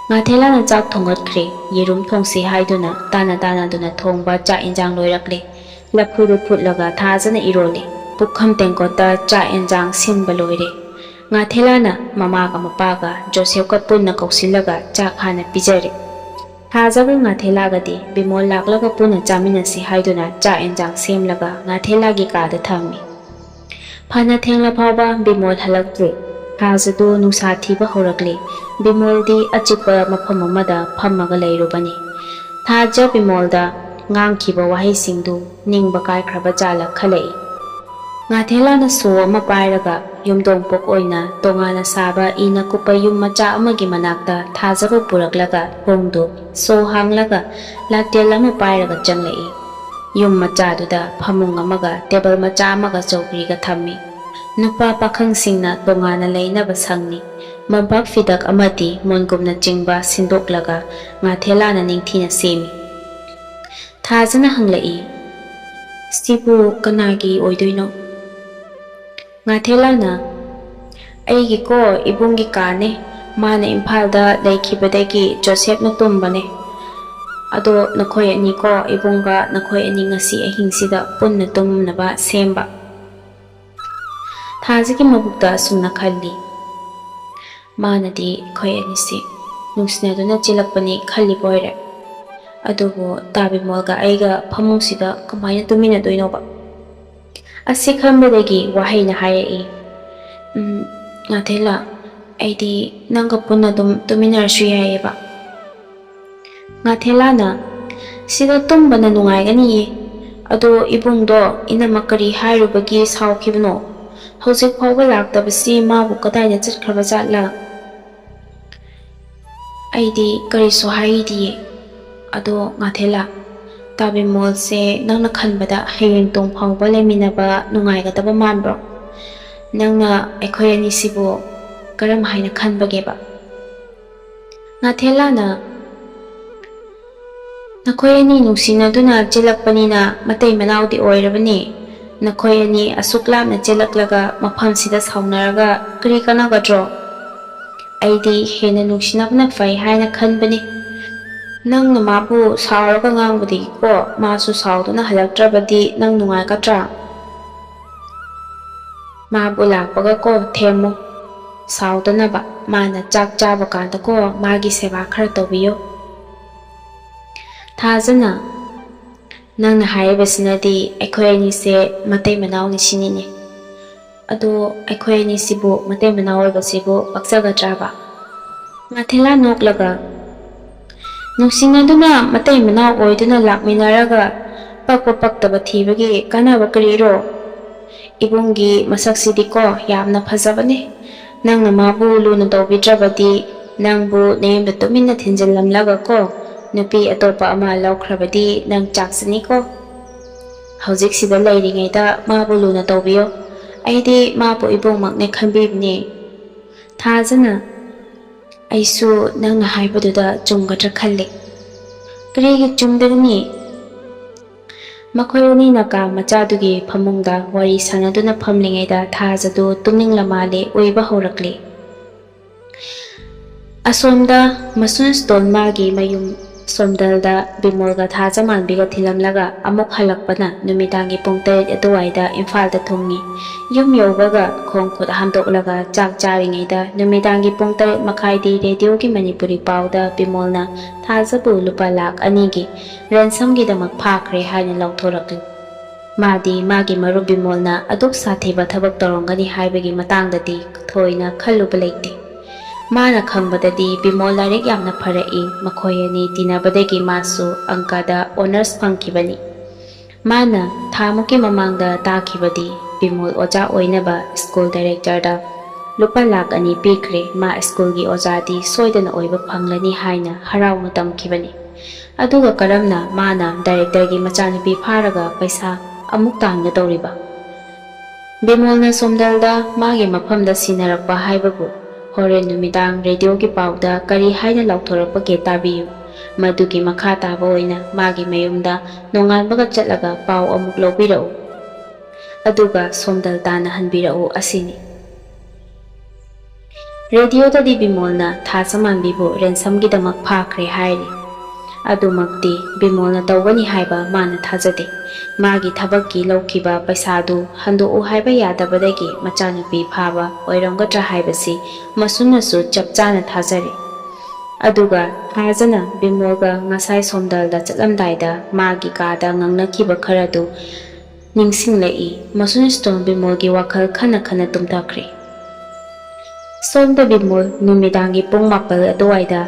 ꯉꯥꯊꯦꯂꯥꯅ ꯆꯥꯛ ꯊꯣꯡꯒꯠꯈ꯭ꯔꯦ꯫ ꯌꯦꯔꯨꯝ ꯊꯣꯡꯁꯤ ꯍꯥꯏꯗꯨꯅ ꯇꯥꯟꯅ ꯇꯥꯟꯅꯗꯨꯅ ꯊꯣꯡꯕ ꯆꯥꯛ ꯏꯟꯖꯥꯡ ꯂꯣꯏꯔꯛꯂꯦ꯫ ꯂꯐꯨꯗꯨ ꯐꯨꯠꯂꯒ ꯊꯥꯖꯅ ꯏꯔꯣꯜꯂꯦ꯫ ꯄꯨꯈꯝ ꯇꯦꯡꯀꯣꯠꯇ ꯆꯥꯛ ꯏꯟꯖꯥꯡ ꯁꯤꯟꯕ ꯂꯣꯏꯔꯦ꯫ ꯉꯥꯊꯦꯂꯥꯅ ꯃꯃꯥꯒ ꯃꯄꯥꯒ ꯖꯣꯁꯦꯞꯀ ꯄꯨꯟꯅ ꯀꯧꯁꯤꯜꯂꯒ ꯆꯥꯛ ꯍꯥꯟꯅ ꯄꯤꯖꯔꯦ꯫ ꯊꯥꯖꯒ ꯉꯥꯊꯦꯂꯥꯒꯗꯤ ꯕꯤꯃꯣꯜ ꯂꯥꯛꯂꯒ ꯄꯨꯟꯅ ꯆꯥꯃꯤꯟꯅꯁꯤ ꯍꯥꯏꯗꯨꯅ ꯆꯥꯛ ꯑꯦꯟꯖꯥꯡ ꯁꯦꯝꯂꯒ ꯉꯥꯊꯦꯂꯥꯒꯤ ꯀꯥꯗ ꯊꯝꯃꯤ꯫ ꯐꯅ ꯊꯦꯡꯂ ꯐꯥꯎꯕ ꯕꯤꯃꯣꯜ ꯍꯜꯂꯛꯇ꯭ꯔꯤ꯫ ꯊꯥꯖꯗꯨ ꯅꯨꯡꯁꯥ ꯊꯤꯕ ꯍꯧꯔꯛꯂꯤ꯫ ꯕꯤꯃꯣꯜꯗꯤ ꯑꯆꯤꯛꯄ ꯃꯐꯝ ꯑꯃꯗ ꯐꯝꯃꯒ ꯂꯩꯔꯨꯕꯅꯤ꯫ ꯊꯥꯖ ꯕꯤꯃꯣꯜꯗ ꯉꯥꯡꯈꯤꯕ ꯋꯥꯍꯩꯁꯤꯡꯗꯨ ꯅꯤꯡꯕ ꯀꯥꯏꯈ꯭ꯔꯕ ꯖꯥꯠꯂ ꯈꯜꯂꯛꯏ꯫ ꯉꯥꯊꯦꯂꯥꯅ ꯁꯣ ꯑꯃ ꯄꯥꯏꯔꯒ ꯌꯨꯝꯗꯣꯡꯄꯣꯛ ꯑꯣꯏꯅ ꯇꯣꯉꯥꯟꯅ ꯁꯥꯕ ꯏꯅ ꯀꯨꯞꯄ ꯌꯨꯝ ꯃꯆꯥ ꯑꯃꯒꯤ ꯃꯅꯥꯛꯇ ꯊꯥꯖꯕ ꯄꯨꯔꯛꯂꯒ ꯊꯣꯡꯗꯨ ꯁꯣ ꯍꯥꯡꯂꯒ ꯂꯥꯇꯦꯜ ꯑꯃ ꯄꯥꯏꯔꯒ ꯆꯪꯂꯛꯏ꯫ ꯌꯨꯝ ꯃꯆꯥꯗꯨꯗ ꯐꯃꯨꯡ ꯑꯃꯒ ꯇꯦꯕꯜ ꯃꯆꯥ ꯑꯃꯒ ꯆꯧꯀ꯭ꯔꯤꯒ ꯊꯝꯃꯤ꯫ ꯅꯨꯄꯥ ꯄꯥꯈꯪꯁꯤꯡꯅ ꯇꯣꯉꯥꯟꯅ ꯂꯩꯅꯕ ꯁꯪꯅꯤ꯫ ꯃꯣꯝꯄꯥꯛ ꯐꯤꯗꯛ ꯑꯃꯗꯤ ꯃꯣꯟꯒꯨꯝꯅꯆꯤꯡꯕ ꯁꯤꯟꯗꯣꯛꯂꯒ ꯉꯥꯊꯦꯂꯥꯅ ꯅꯤꯡꯊꯤꯅ ꯁꯦꯝꯃꯤ꯫ ꯊꯥꯖꯅ ꯍꯪꯂꯛꯏ, "ꯁꯤꯕꯨ ꯀꯅꯥꯒꯤ ꯑꯣꯏꯗꯣꯏꯅꯣ?" ꯉꯥꯊꯦꯂꯥꯅ, "ꯑꯩꯒꯤꯀꯣ, ꯏꯕꯨꯡꯒꯤ ꯀꯥꯅꯦ꯫ ꯃꯥꯅ ꯏꯝꯐꯥꯜꯗ ꯂꯩꯈꯤꯕꯗꯒꯤ ꯖꯣꯁꯦꯞꯅ ꯇꯨꯝꯕꯅꯦ꯫ ꯑꯗꯣ ꯅꯈꯣꯏ ꯑꯅꯤꯀꯣ, ꯏꯕꯨꯡꯒ ꯅꯈꯣꯏ ꯑꯅꯤ ꯉꯁꯤ ꯑꯍꯤꯡꯁꯤꯗ ꯄꯨꯟꯅ ꯇꯨꯝꯅꯕ ꯁꯦꯝꯕ꯫" ꯊꯥꯖꯒꯤ ꯃꯕꯨꯛꯇ ꯑꯁꯨꯝꯅ ꯈꯜꯂꯤ, "ꯃꯥꯅꯗꯤ ꯑꯩꯈꯣꯏ ꯑꯅꯤꯁꯤ ꯅꯨꯡꯁꯤꯅꯗꯨꯅ ꯆꯦꯜꯂꯛꯄꯅꯤ ꯈꯜꯂꯤꯕ ꯑꯣꯏꯔꯦ꯫ ꯑꯗꯨꯕꯨ ꯇꯥ ꯕꯤꯃꯣꯜꯒ ꯑꯩꯒ ꯐꯃꯨꯡꯁꯤꯗ ꯀꯃꯥꯏꯅ ꯇꯨꯃꯤꯟꯅꯗꯣꯏꯅꯣꯕ?" ꯑꯁꯤ ꯈꯟꯕꯗꯒꯤ ꯋꯥꯍꯩꯅ ꯍꯥꯏꯔꯛꯏ, "ꯎꯝ, ꯉꯥꯊꯦꯂꯥ, ꯑꯩꯗꯤ ꯅꯪꯒ ꯄꯨꯟꯅ ꯑꯗꯨꯝ ꯇꯨꯃꯤꯟꯅꯔꯁꯨ ꯌꯥꯏꯌꯦꯕ꯫" ꯉꯥꯊꯦꯂꯥꯅ, "ꯁꯤꯗ ꯇꯨꯝꯕꯅ ꯅꯨꯡꯉꯥꯏꯒꯅꯤꯌꯦ꯫ ꯑꯗꯣ ꯏꯕꯨꯡꯗꯣ ꯏꯅꯝꯃ ꯀꯔꯤ ꯍꯥꯏꯔꯨꯕꯒꯤ ꯁꯥꯎꯈꯤꯕꯅꯣ? ꯍꯧꯖꯤꯛ ꯐꯥꯎꯕ ꯂꯥꯛꯇꯕꯁꯤ ꯃꯥꯕꯨ ꯀꯗꯥꯏꯗ ꯆꯠꯈ꯭ꯔꯕ ꯖꯥꯠꯂꯥ?" "ꯑꯩꯗꯤ ꯀꯔꯤꯁꯨ ꯍꯥꯏꯗꯤꯌꯦ꯫ ꯑꯗꯣ ꯉꯥꯊꯦꯂꯥ, ꯇꯥ ꯕꯤꯃꯣꯜꯁꯦ ꯅꯪꯅ ꯈꯟꯕꯗ ꯍꯌꯦꯡ ꯇꯨꯡ ꯐꯥꯎꯕ ꯂꯩꯃꯤꯟꯅꯕ ꯅꯨꯡꯉꯥꯏꯒꯗꯕ ꯃꯥꯟꯕ꯭ꯔꯣ? ꯅꯪꯅ ꯑꯩꯈꯣꯏ ꯑꯅꯤꯁꯤꯕꯨ ꯀꯔꯝ ꯍꯥꯏꯅ ꯈꯟꯕꯒꯦꯕ?" ꯉꯥꯊꯦꯂꯥꯅ, "ꯅꯈꯣꯏ ꯑꯅꯤ ꯅꯨꯡꯁꯤꯅꯗꯨꯅ ꯆꯦꯜꯂꯛꯄꯅꯤꯅ ꯃꯇꯩ ꯃꯅꯥꯎꯗꯤ ꯑꯣꯏꯔꯕꯅꯤ꯫ ꯅꯈꯣꯏ ꯑꯅꯤ ꯑꯁꯨꯛ ꯂꯥꯞꯅ ꯆꯦꯜꯂꯛꯂꯒ ꯃꯐꯝꯁꯤꯗ ꯁꯥꯎꯅꯔꯒ ꯀꯔꯤ ꯀꯥꯟꯅꯒꯗ꯭ꯔꯣ? ꯑꯩꯗꯤ ꯍꯦꯟꯅ ꯅꯨꯡꯁꯤꯅꯕꯅ ꯐꯩ ꯍꯥꯏꯅ ꯈꯟꯕꯅꯤ꯫ ꯅꯪꯅ ꯃꯥꯕꯨ ꯁꯥꯎꯔꯒ ꯉꯥꯡꯕꯗꯒꯤꯀꯣ, ꯃꯥꯁꯨ ꯁꯥꯎꯗꯨꯅ ꯍꯜꯂꯛꯇ꯭ꯔꯕꯗꯤ ꯅꯪ ꯅꯨꯡꯉꯥꯏꯒꯗ꯭ꯔꯥ? ꯃꯥꯕꯨ ꯂꯥꯛꯄꯒꯀꯣ ꯊꯦꯝꯃꯨ꯫ ꯁꯥꯎꯗꯅꯕ, ꯃꯥꯅ ꯆꯥꯛ ꯆꯥꯕ ꯀꯥꯟꯗꯀꯣ ꯃꯥꯒꯤ ꯁꯦꯕꯥ ꯈꯔ ꯇꯧꯕꯤꯌꯨ꯫" ꯊꯥꯖꯅ, ꯅꯪꯅ ꯍꯥꯏꯔꯤꯕꯁꯤꯅꯗꯤ ꯑꯩꯈꯣꯏ ꯑꯅꯤꯁꯦ ꯃꯇꯩ ꯃꯅꯥꯎꯅꯤ ꯁꯤꯅꯤꯅꯦ꯫ ꯑꯗꯣ ꯑꯩꯈꯣꯏ ꯑꯅꯤꯁꯤꯕꯨ ꯃꯇꯩ ꯃꯅꯥꯎ ꯑꯣꯏꯕꯁꯤꯕꯨ ꯄꯛꯆꯒꯗ꯭ꯔꯕ? ꯃꯥꯊꯦꯂꯥ ꯅꯣꯛꯂꯒ, ꯅꯨꯡꯁꯤꯅꯗꯨꯅ ꯃꯇꯩ ꯃꯅꯥꯎ ꯑꯣꯏꯗꯨꯅ ꯂꯥꯛꯃꯤꯟꯅꯔꯒ ꯄꯛꯄ ꯄꯛꯇꯕ ꯊꯤꯕꯒꯤ ꯀꯥꯟꯅꯕ ꯀꯔꯤꯔꯣ? ꯏꯕꯨꯡꯒꯤ ꯃꯁꯛꯁꯤꯗꯤꯀꯣ ꯌꯥꯝꯅ ꯐꯖꯕꯅꯦ꯫ ꯅꯪꯅ ꯃꯥꯕꯨ ꯂꯨꯅ ꯇꯧꯕꯤꯗ꯭ꯔꯕꯗꯤ ꯅꯪꯕꯨ ꯅꯌꯨꯝꯗ ꯇꯨꯃꯤꯟꯅ ꯊꯤꯟꯖꯤꯜꯂꯝꯂꯒ ꯀꯣ ꯅꯨꯄꯤ ꯑꯇꯣꯞꯄ ꯑꯃ ꯂꯧꯈ꯭ꯔꯕꯗꯤ ꯅꯪ ꯆꯥꯛꯆꯅꯤꯀꯣ꯫ ꯍꯧꯖꯤꯛꯁꯤꯗ ꯂꯩꯔꯤꯉꯩꯗ ꯃꯥꯕꯨ ꯂꯨꯅ ꯇꯧꯕꯤꯌꯣ꯫ ꯑꯩꯗꯤ ꯃꯥꯕꯨ ꯏꯕꯨꯡꯃꯛꯅꯦ ꯈꯟꯕꯤꯕꯅꯦ꯫ ꯊꯥꯖꯅ, ꯑꯩꯁꯨ ꯅꯪꯅ ꯍꯥꯏꯕꯗꯨꯗ ꯆꯨꯝꯒꯗ꯭ꯔꯥ ꯈꯜꯂꯤ꯫ ꯀꯔꯤꯒꯤ ꯆꯨꯝꯗꯒꯅꯤ? ꯃꯈꯣꯏ ꯑꯅꯤꯅ ꯀꯥ ꯃꯆꯥꯗꯨꯒꯤ ꯐꯃꯨꯡꯗ ꯋꯥꯔꯤ ꯁꯥꯟꯅꯗꯨꯅ ꯐꯝꯂꯤꯉꯩꯗ ꯊꯥꯖꯗꯨ ꯇꯨꯝꯅꯤꯡꯂ ꯃꯥꯜꯂꯦ, ꯎꯏꯕ ꯍꯧꯔꯛꯂꯦ꯫ ꯑꯁꯣꯝꯗ ꯃꯁꯨꯟ ꯁ꯭ꯇꯣꯟ ꯃꯥꯒꯤ ꯃꯌꯨꯝ ꯁꯣꯝꯗꯜꯗ ꯕꯤꯃꯣꯜꯒ ꯊꯥꯖꯃꯥꯟꯕꯤꯒ ꯊꯤꯜꯂꯝꯂꯒ ꯑꯃꯨꯛ ꯍꯜꯂꯛꯄꯅ ꯅꯨꯃꯤꯗꯥꯡꯒꯤ ꯄꯨꯡ ꯇꯔꯦꯠ ꯑꯗꯨꯋꯥꯏꯗ ꯏꯝꯐꯥꯜꯗ ꯊꯨꯡꯉꯤ꯫ ꯌꯨꯝ ꯌꯧꯕꯒ ꯈꯣꯡ ꯈꯨꯠ ꯍꯥꯝꯗꯣꯛꯂꯒ ꯆꯥꯛ ꯆꯥꯔꯤꯉꯩꯗ ꯅꯨꯃꯤꯗꯥꯡꯒꯤ ꯄꯨꯡ ꯇꯔꯦꯠ ꯃꯈꯥꯏꯗꯤ ꯔꯦꯗꯤꯑꯣꯒꯤ ꯃꯅꯤꯄꯨꯔꯤ ꯄꯥꯎꯗ ꯕꯤꯃꯣꯜꯅ ꯊꯥꯖꯕꯨ ꯂꯨꯄꯥ ꯂꯥꯈ ꯑꯅꯤꯒꯤ ꯔꯦꯟꯁꯝꯒꯤꯗꯃꯛ ꯐꯥꯈ꯭ꯔꯦ ꯍꯥꯏꯅ ꯂꯥꯎꯊꯣꯔꯛꯂꯤ꯫ ꯃꯥꯗꯤ ꯃꯥꯒꯤ ꯃꯔꯨꯞ ꯕꯤꯃꯣꯜꯅ ꯑꯗꯨꯛ ꯁꯥꯊꯤꯕ ꯊꯕꯛ ꯇꯧꯔꯝꯒꯅꯤ ꯍꯥꯏꯕꯒꯤ ꯃꯇꯥꯡꯗꯗꯤ ꯊꯣꯏꯅ ꯈꯜꯂꯨꯕ ꯂꯩꯇꯦ꯫ ꯃꯥꯅ ꯈꯪꯕꯗꯗꯤ ꯕꯤꯃꯣꯜ ꯂꯥꯏꯔꯤꯛ ꯌꯥꯝꯅ ꯐꯔꯛꯏ, ꯃꯈꯣꯏ ꯑꯅꯤ ꯇꯤꯟꯅꯕꯗꯒꯤ ꯃꯥꯁꯨ ꯑꯪꯀꯗ ꯑꯣꯅꯔꯁ ꯐꯪꯈꯤꯕꯅꯤ꯫ ꯃꯥꯅ ꯊꯥꯃꯨꯛꯀꯤ ꯃꯃꯥꯡꯗ ꯇꯥꯈꯤꯕꯗꯤ ꯕꯤꯃꯣꯜ ꯑꯣꯖꯥ ꯑꯣꯏꯅꯕ ꯁ꯭ꯀꯨꯜ ꯗꯥꯏꯔꯦꯛꯇꯔꯗ ꯂꯨꯄꯥ ꯂꯥꯈ ꯑꯅꯤ ꯄꯤꯈ꯭ꯔꯦ, ꯃꯥ ꯁ꯭ꯀꯨꯜꯒꯤ ꯑꯣꯖꯥꯗꯤ ꯁꯣꯏꯗꯅ ꯑꯣꯏꯕ ꯐꯪꯂꯅꯤ ꯍꯥꯏꯅ ꯍꯔꯥꯎꯅ ꯇꯝꯈꯤꯕꯅꯤ꯫ ꯑꯗꯨꯒ ꯀꯔꯝꯅ ꯃꯥꯅ ꯗꯥꯏꯔꯦꯛꯇꯔꯒꯤ ꯃꯆꯥꯅꯨꯄꯤ ꯐꯥꯔꯒ ꯄꯩꯁꯥ ꯑꯃꯨꯛ ꯇꯥꯟꯒꯗꯧꯔꯤꯕ? ꯕꯤꯃꯣꯜꯅ ꯁꯣꯝꯗꯜꯗ ꯃꯥꯒꯤ ꯃꯐꯝꯗ ꯁꯤꯟꯅꯔꯛꯄ ꯍꯥꯏꯕꯕꯨ ꯍꯣꯔꯦꯟ ꯅꯨꯃꯤꯗꯥꯡ ꯔꯦꯗꯤꯑꯣꯒꯤ ꯄꯥꯎꯗ ꯀꯔꯤ ꯍꯥꯏꯅ ꯂꯥꯎꯊꯣꯔꯛꯄꯒꯦ ꯇꯥꯕꯤꯌꯨ꯫ ꯃꯗꯨꯒꯤ ꯃꯈꯥ ꯇꯥꯕ ꯑꯣꯏꯅ ꯃꯥꯒꯤ ꯃꯌꯨꯝꯗ ꯅꯣꯡꯉꯥꯟꯕꯒ ꯆꯠꯂꯒ ꯄꯥꯎ ꯑꯃꯨꯛ ꯂꯧꯕꯤꯔꯛꯎ꯫ ꯑꯗꯨꯒ ꯁꯣꯝꯗꯜ ꯇꯥꯟꯅꯍꯟꯕꯤꯔꯛꯎ ꯑꯁꯤꯅꯤ꯫ ꯔꯦꯗꯤꯑꯣꯗꯗꯤ ꯕꯤꯃꯣꯜꯅ ꯊꯥꯖꯃꯥꯟꯕꯤꯕꯨ ꯔꯦꯟꯁꯝꯒꯤꯗꯃꯛ ꯐꯥꯈ꯭ꯔꯦ ꯍꯥꯏꯔꯤ꯫ ꯑꯗꯨꯃꯛꯇꯤ ꯕꯤꯃꯣꯜꯅ ꯇꯧꯒꯅꯤ ꯍꯥꯏꯕ ꯃꯥꯅ ꯊꯥꯖꯗꯦ꯫ ꯃꯥꯒꯤ ꯊꯕꯛꯀꯤ ꯂꯧꯈꯤꯕ ꯄꯩꯁꯥꯗꯨ ꯍꯟꯗꯣꯛꯎ ꯍꯥꯏꯕ ꯌꯥꯗꯕꯗꯒꯤ ꯃꯆꯥꯅꯨꯄꯤ ꯐꯥꯕ ꯑꯣꯏꯔꯝꯒꯗ꯭ꯔꯥ ꯍꯥꯏꯕꯁꯤ ꯃꯁꯨꯅꯁꯨ ꯆꯞ ꯆꯥꯅ ꯊꯥꯖꯔꯤ꯫ ꯑꯗꯨꯒ ꯊꯥꯖꯅ ꯕꯤꯃꯣꯜꯒ ꯉꯁꯥꯏ ꯁꯣꯝꯗꯜꯗ ꯆꯠꯂꯝꯗꯥꯏꯗ ꯃꯥꯒꯤ ꯀꯥꯗ ꯉꯥꯡꯅꯈꯤꯕ ꯈꯔꯗꯨ ꯅꯤꯡꯁꯤꯡꯂꯛꯏ꯫ ꯃꯁꯨꯟꯁꯇꯣ ꯕꯤꯃꯣꯜꯒꯤ ꯋꯥꯈꯜ ꯈꯟꯅ ꯈꯟꯅ ꯇꯨꯝꯊꯈ꯭ꯔꯦ꯫ ꯁꯣꯝꯗ ꯕꯤꯃꯣꯜ ꯅꯨꯃꯤꯗꯥꯡꯒꯤ ꯄꯨꯡ ꯃꯥꯄꯜ ꯑꯗꯨꯋꯥꯏꯗ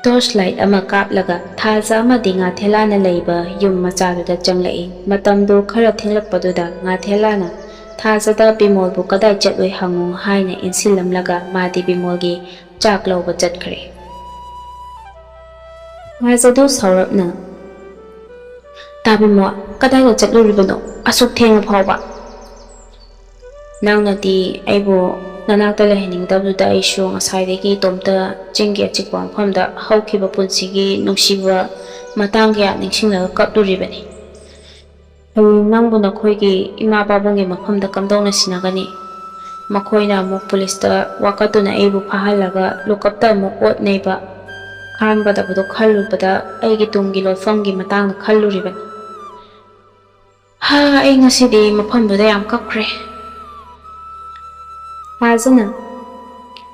torch light ꯑꯃ ꯀꯥꯞꯂꯒ ꯊꯥꯖ ꯑꯃꯗꯤ ꯉꯥꯊꯦꯂꯥꯅ ꯂꯩꯕ ꯌꯨꯝ ꯃꯆꯥꯗꯨꯗ ꯆꯪꯂꯛꯏ꯫ ꯃꯇꯝꯗꯨ ꯈꯔ ꯊꯦꯡꯂꯛꯄꯗꯨꯗ ꯉꯥꯊꯦꯂꯥꯅ ꯊꯥꯖꯗ ꯕꯤꯃꯣꯜꯕꯨ ꯀꯗꯥꯏ ꯆꯠꯂꯨꯏ ꯍꯪꯉꯨ ꯍꯥꯏꯅ ꯏꯟꯁꯤꯜꯂꯝꯂꯒ ꯃꯥꯗꯤ ꯕꯤꯃꯣꯜꯒꯤ ꯆꯥꯛ ꯂꯧꯕ ꯆꯠꯈ꯭ꯔꯦ꯫ ꯊꯥꯖꯗꯨ ꯁꯥꯎꯔꯞꯅ, "ꯇꯥ ꯕꯤꯃꯣꯜ, ꯀꯗꯥꯏꯗ ꯆꯠꯂꯨꯔꯤꯕꯅꯣ ꯑꯁꯨꯛ ꯊꯦꯡꯉ ꯐꯥꯎꯕ?" "ꯅꯪꯅꯗꯤ ꯑꯩꯕꯨ ꯅꯅꯥꯛꯇ ꯂꯩꯍꯟꯅꯤꯡꯗꯕꯗꯨꯗ ꯑꯩꯁꯨ ꯉꯁꯥꯏꯗꯒꯤ ꯏꯇꯣꯝꯇ ꯆꯤꯡꯒꯤ ꯑꯆꯤꯛꯄ ꯃꯐꯝꯗ ꯍꯧꯈꯤꯕ ꯄꯨꯟꯁꯤꯒꯤ ꯅꯨꯡꯁꯤꯕ ꯃꯇꯥꯡ ꯀꯌꯥ ꯅꯤꯡꯁꯤꯡꯂꯒ ꯀꯞꯂꯨꯔꯤꯕꯅꯤ꯫ ꯍꯌꯦꯡ ꯅꯪꯕꯨ ꯅꯈꯣꯏꯒꯤ ꯏꯃꯥ ꯄꯥꯕꯨꯡꯒꯤ ꯃꯐꯝꯗ ꯀꯝꯗꯧꯅ ꯁꯤꯟꯅꯒꯅꯤ? ꯃꯈꯣꯏꯅ ꯑꯃꯨꯛ ꯄꯨꯂꯤꯁꯇ ꯋꯥꯀꯠꯇꯨꯅ ꯑꯩꯕꯨ ꯐꯥꯍꯜꯂꯒ ꯂꯣꯀꯞꯇ ꯑꯃꯨꯛ ꯑꯣꯠ ꯅꯩꯕ ꯈꯥꯡꯒꯗꯕꯗꯣ ꯈꯜꯂꯨꯕꯗ ꯑꯩꯒꯤ ꯇꯨꯡꯒꯤ ꯂꯣꯠꯐꯝꯒꯤ ꯃꯇꯥꯡꯗ ꯈꯜꯂꯨꯔꯤꯕꯅꯤ꯫ ꯍꯥ, ꯑꯩ ꯉꯁꯤꯗꯤ ꯃꯐꯝꯗꯨꯗ ꯌꯥꯝ ꯀꯞꯈ꯭ꯔꯦ꯫" ꯊꯥꯖꯅ,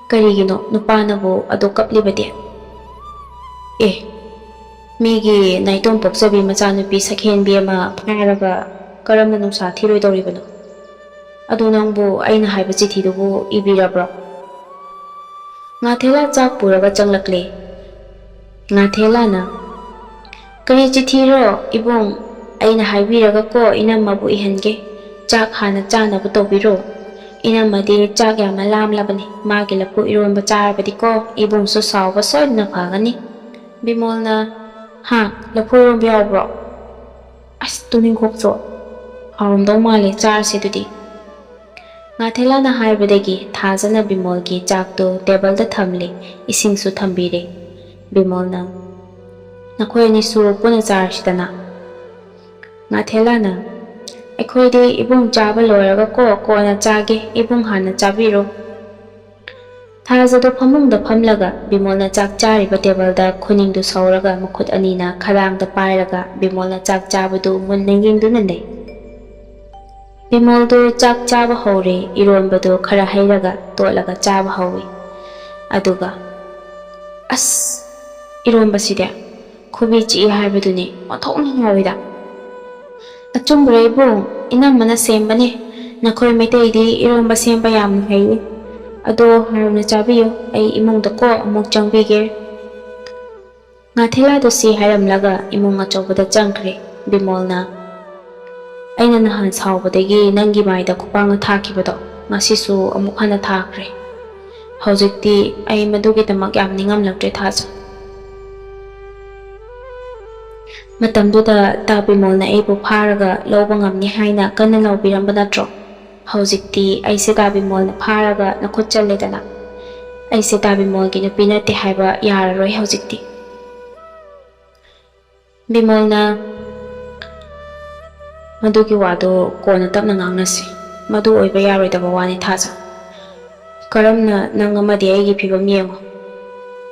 "ꯀꯔꯤꯒꯤꯅꯣ ꯅꯨꯄꯥꯅꯕꯨ ꯑꯗꯨ ꯀꯞꯂꯤꯕꯗꯤ?" "ꯑꯦ, ꯃꯤꯒꯤ ꯅꯥꯏꯇꯣꯝ ꯄꯣꯛꯆꯕꯤ ꯃꯆꯥꯅꯨꯄꯤ ꯁꯛꯍꯦꯟꯕꯤ ꯑꯃ ꯐꯥꯔꯒ ꯀꯔꯝꯅ ꯅꯨꯡꯁꯥ ꯊꯤꯔꯣꯏꯗꯧꯔꯤꯕꯅꯣ? ꯑꯗꯨ ꯅꯪꯕꯨ ꯑꯩꯅ ꯍꯥꯏꯕ ꯆꯤꯊꯤꯗꯨꯕꯨ ꯏꯕꯤꯔꯕ꯭ꯔꯣ?" ꯉꯥꯊꯦꯂꯥ ꯆꯥꯛ ꯄꯨꯔꯒ ꯆꯪꯂꯛꯂꯦ꯫ ꯉꯥꯊꯦꯂꯥꯅ, "ꯀꯔꯤ ꯆꯤꯊꯤꯔꯣ ꯏꯕꯨꯡ? ꯑꯩꯅ ꯍꯥꯏꯕꯤꯔꯒꯀꯣ ꯏꯅꯝꯃꯕꯨ ꯏꯍꯟꯒꯦ꯫ ꯆꯥꯛ ꯍꯥꯟꯅ ꯆꯥꯅꯕ ꯇꯧꯕꯤꯔꯣ꯫ ꯏꯅꯝꯃꯗꯤ ꯆꯥꯛ ꯌꯥꯝꯅ ꯂꯥꯝꯂꯕꯅꯤ꯫ ꯃꯥꯒꯤ ꯂꯐꯨ ꯏꯔꯣꯟꯕ ꯆꯥꯔꯕꯗꯤꯀꯣ ꯏꯕꯨꯡꯁꯨ ꯁꯥꯎꯕ ꯁꯣꯏꯗꯅ ꯐꯒꯅꯤ꯫" ꯕꯤꯃꯣꯜꯅ, "ꯍꯥ, ꯂꯐꯨ ꯏꯔꯣꯟꯕ ꯌꯥꯎꯕ꯭ꯔꯣ? ꯑꯁ, ꯇꯨꯅꯤꯡꯈꯣꯛꯁꯨ ꯍꯥꯎꯔꯝꯗꯧ ꯃꯥꯜꯂꯦ, ꯆꯥꯔꯁꯦ ꯑꯗꯨꯗꯤ꯫" ꯉꯥꯊꯦꯂꯥꯅ ꯍꯥꯏꯕꯗꯒꯤ ꯊꯥꯖꯅ ꯕꯤꯃꯣꯜꯒꯤ ꯆꯥꯛꯇꯨ ꯇꯦꯕꯜꯗ ꯊꯝꯂꯦ, ꯏꯁꯤꯡꯁꯨ ꯊꯝꯕꯤꯔꯦ꯫ ꯕꯤꯃꯣꯜꯅ, "ꯅꯈꯣꯏ ꯑꯅꯤꯁꯨ ꯄꯨꯟꯅ ꯆꯥꯔꯁꯤꯗꯅ꯫" ꯉꯥꯊꯦꯂꯥꯅ, "ꯑꯩꯈꯣꯏꯗꯤ ꯏꯕꯨꯡ ꯆꯥꯕ ꯂꯣꯏꯔꯒ ꯀꯣ ꯀꯣꯟꯅ ꯆꯥꯒꯦ, ꯏꯕꯨꯡ ꯍꯥꯟꯅ ꯆꯥꯕꯤꯔꯣ꯫" ꯊꯥꯖꯗꯣ ꯐꯃꯨꯡꯗ ꯐꯝꯂꯒ ꯕꯤꯃꯣꯜꯅ ꯆꯥꯛ ꯆꯥꯔꯤꯕ ꯇꯦꯕꯜꯗ ꯈꯨꯅꯤꯡꯗꯨ ꯁꯧꯔꯒ ꯃꯈꯨꯠ ꯑꯅꯤꯅ ꯈꯗꯥꯡꯗ ꯄꯥꯏꯔꯒ ꯕꯤꯃꯣꯜꯅ ꯆꯥꯛ ꯆꯥꯕꯗꯨ ꯃꯨꯟꯅ ꯌꯦꯡꯗꯨꯅ ꯂꯩ꯫ ꯕꯤꯃꯣꯜꯗꯨ ꯆꯥꯛ ꯆꯥꯕ ꯍꯧꯔꯦ, ꯏꯔꯣꯟꯕꯗꯨ ꯈꯔ ꯍꯩꯔꯒ ꯇꯣꯠꯂꯒ ꯆꯥꯕ ꯍꯧꯏ꯫ ꯑꯗꯨꯒ ꯑꯁ, ꯏꯔꯣꯝꯕꯁꯤꯗꯤ ꯈꯨꯕꯤ ꯆꯤꯛꯏ ꯍꯥꯏꯕꯗꯨꯅꯤ, ꯑꯣꯟꯊꯣꯛꯅ ꯍꯥꯎꯋꯤꯗ꯫ ꯑꯆꯨꯝꯕꯔꯣ ꯏꯕꯨꯡ? ꯏꯅꯝꯃꯅ ꯁꯦꯝꯕꯅꯦ꯫ ꯅꯈꯣꯏ ꯃꯩꯇꯩꯗꯤ ꯏꯔꯣꯝꯕ ꯁꯦꯝꯕ ꯌꯥꯝꯅ ꯍꯩꯌꯦ꯫ ꯑꯗꯣ ꯍꯥꯎꯅ ꯆꯥꯕꯤꯌꯨ, ꯑꯩ ꯏꯃꯨꯡꯗ ꯀꯣ ꯑꯃꯨꯛ ꯆꯪꯕꯤꯒꯦ꯫ ꯉꯥꯊꯦꯂꯥꯗꯨ ꯁꯤ ꯍꯥꯏꯔꯝꯂꯒ ꯏꯃꯨꯡ ꯑꯆꯧꯕꯗ ꯆꯪꯈ꯭ꯔꯦ ꯕꯤꯃꯣꯜꯅ꯫ ꯑꯩꯅ ꯅꯍꯥꯟ ꯁꯥꯎꯕꯗꯒꯤ ꯅꯪꯒꯤ ꯃꯥꯏꯗ ꯈꯨꯄꯥꯛꯅ ꯊꯥꯈꯤꯕꯗꯣ ꯉꯁꯤꯁꯨ ꯑꯃꯨꯛ ꯍꯟꯅ ꯊꯥꯈ꯭ꯔꯦ꯫ ꯍꯧꯖꯤꯛꯇꯤ ꯑꯩ ꯃꯗꯨꯒꯤꯗꯃꯛ ꯌꯥꯝ ꯅꯤꯡꯉꯝꯂꯛꯇ꯭ꯔꯦ ꯊꯥꯖ꯫ ꯃꯇꯝꯗꯨꯗ ꯇꯥ ꯕꯤꯃꯣꯜꯅ ꯑꯩꯕꯨ ꯐꯥꯔꯒ ꯂꯧꯕ ꯉꯝꯅꯤ ꯍꯥꯏꯅ ꯀꯟꯅ ꯂꯥꯎꯕꯤꯔꯝꯕ ꯅꯠꯇ꯭ꯔꯣ? ꯍꯧꯖꯤꯛꯇꯤ ꯑꯩꯁꯦ ꯇꯥ ꯕꯤꯃꯣꯜꯅ ꯐꯥꯔꯒ ꯅꯈꯨꯠ ꯆꯜꯂꯦꯗꯅ꯫ ꯑꯩꯁꯦ ꯇꯥ ꯕꯤꯃꯣꯜꯒꯤ ꯅꯨꯄꯤ ꯅꯠꯇꯦ ꯍꯥꯏꯕ ꯌꯥꯔꯔꯣꯏ ꯍꯧꯖꯤꯛꯇꯤ꯫ ꯕꯤꯃꯣꯜꯅ, ꯃꯗꯨꯒꯤ ꯋꯥꯗꯣ ꯀꯣꯟꯅ ꯇꯞꯅ ꯉꯥꯡꯅꯁꯤ꯫ ꯃꯗꯨ ꯑꯣꯏꯕ ꯌꯥꯔꯣꯏꯗꯕ ꯋꯥꯅꯤ ꯊꯥꯖ꯫ ꯀꯔꯝꯅ ꯅꯪ ꯑꯃꯗꯤ ꯑꯩꯒꯤ ꯐꯤꯕꯝ ꯌꯦꯡꯉꯨ꯫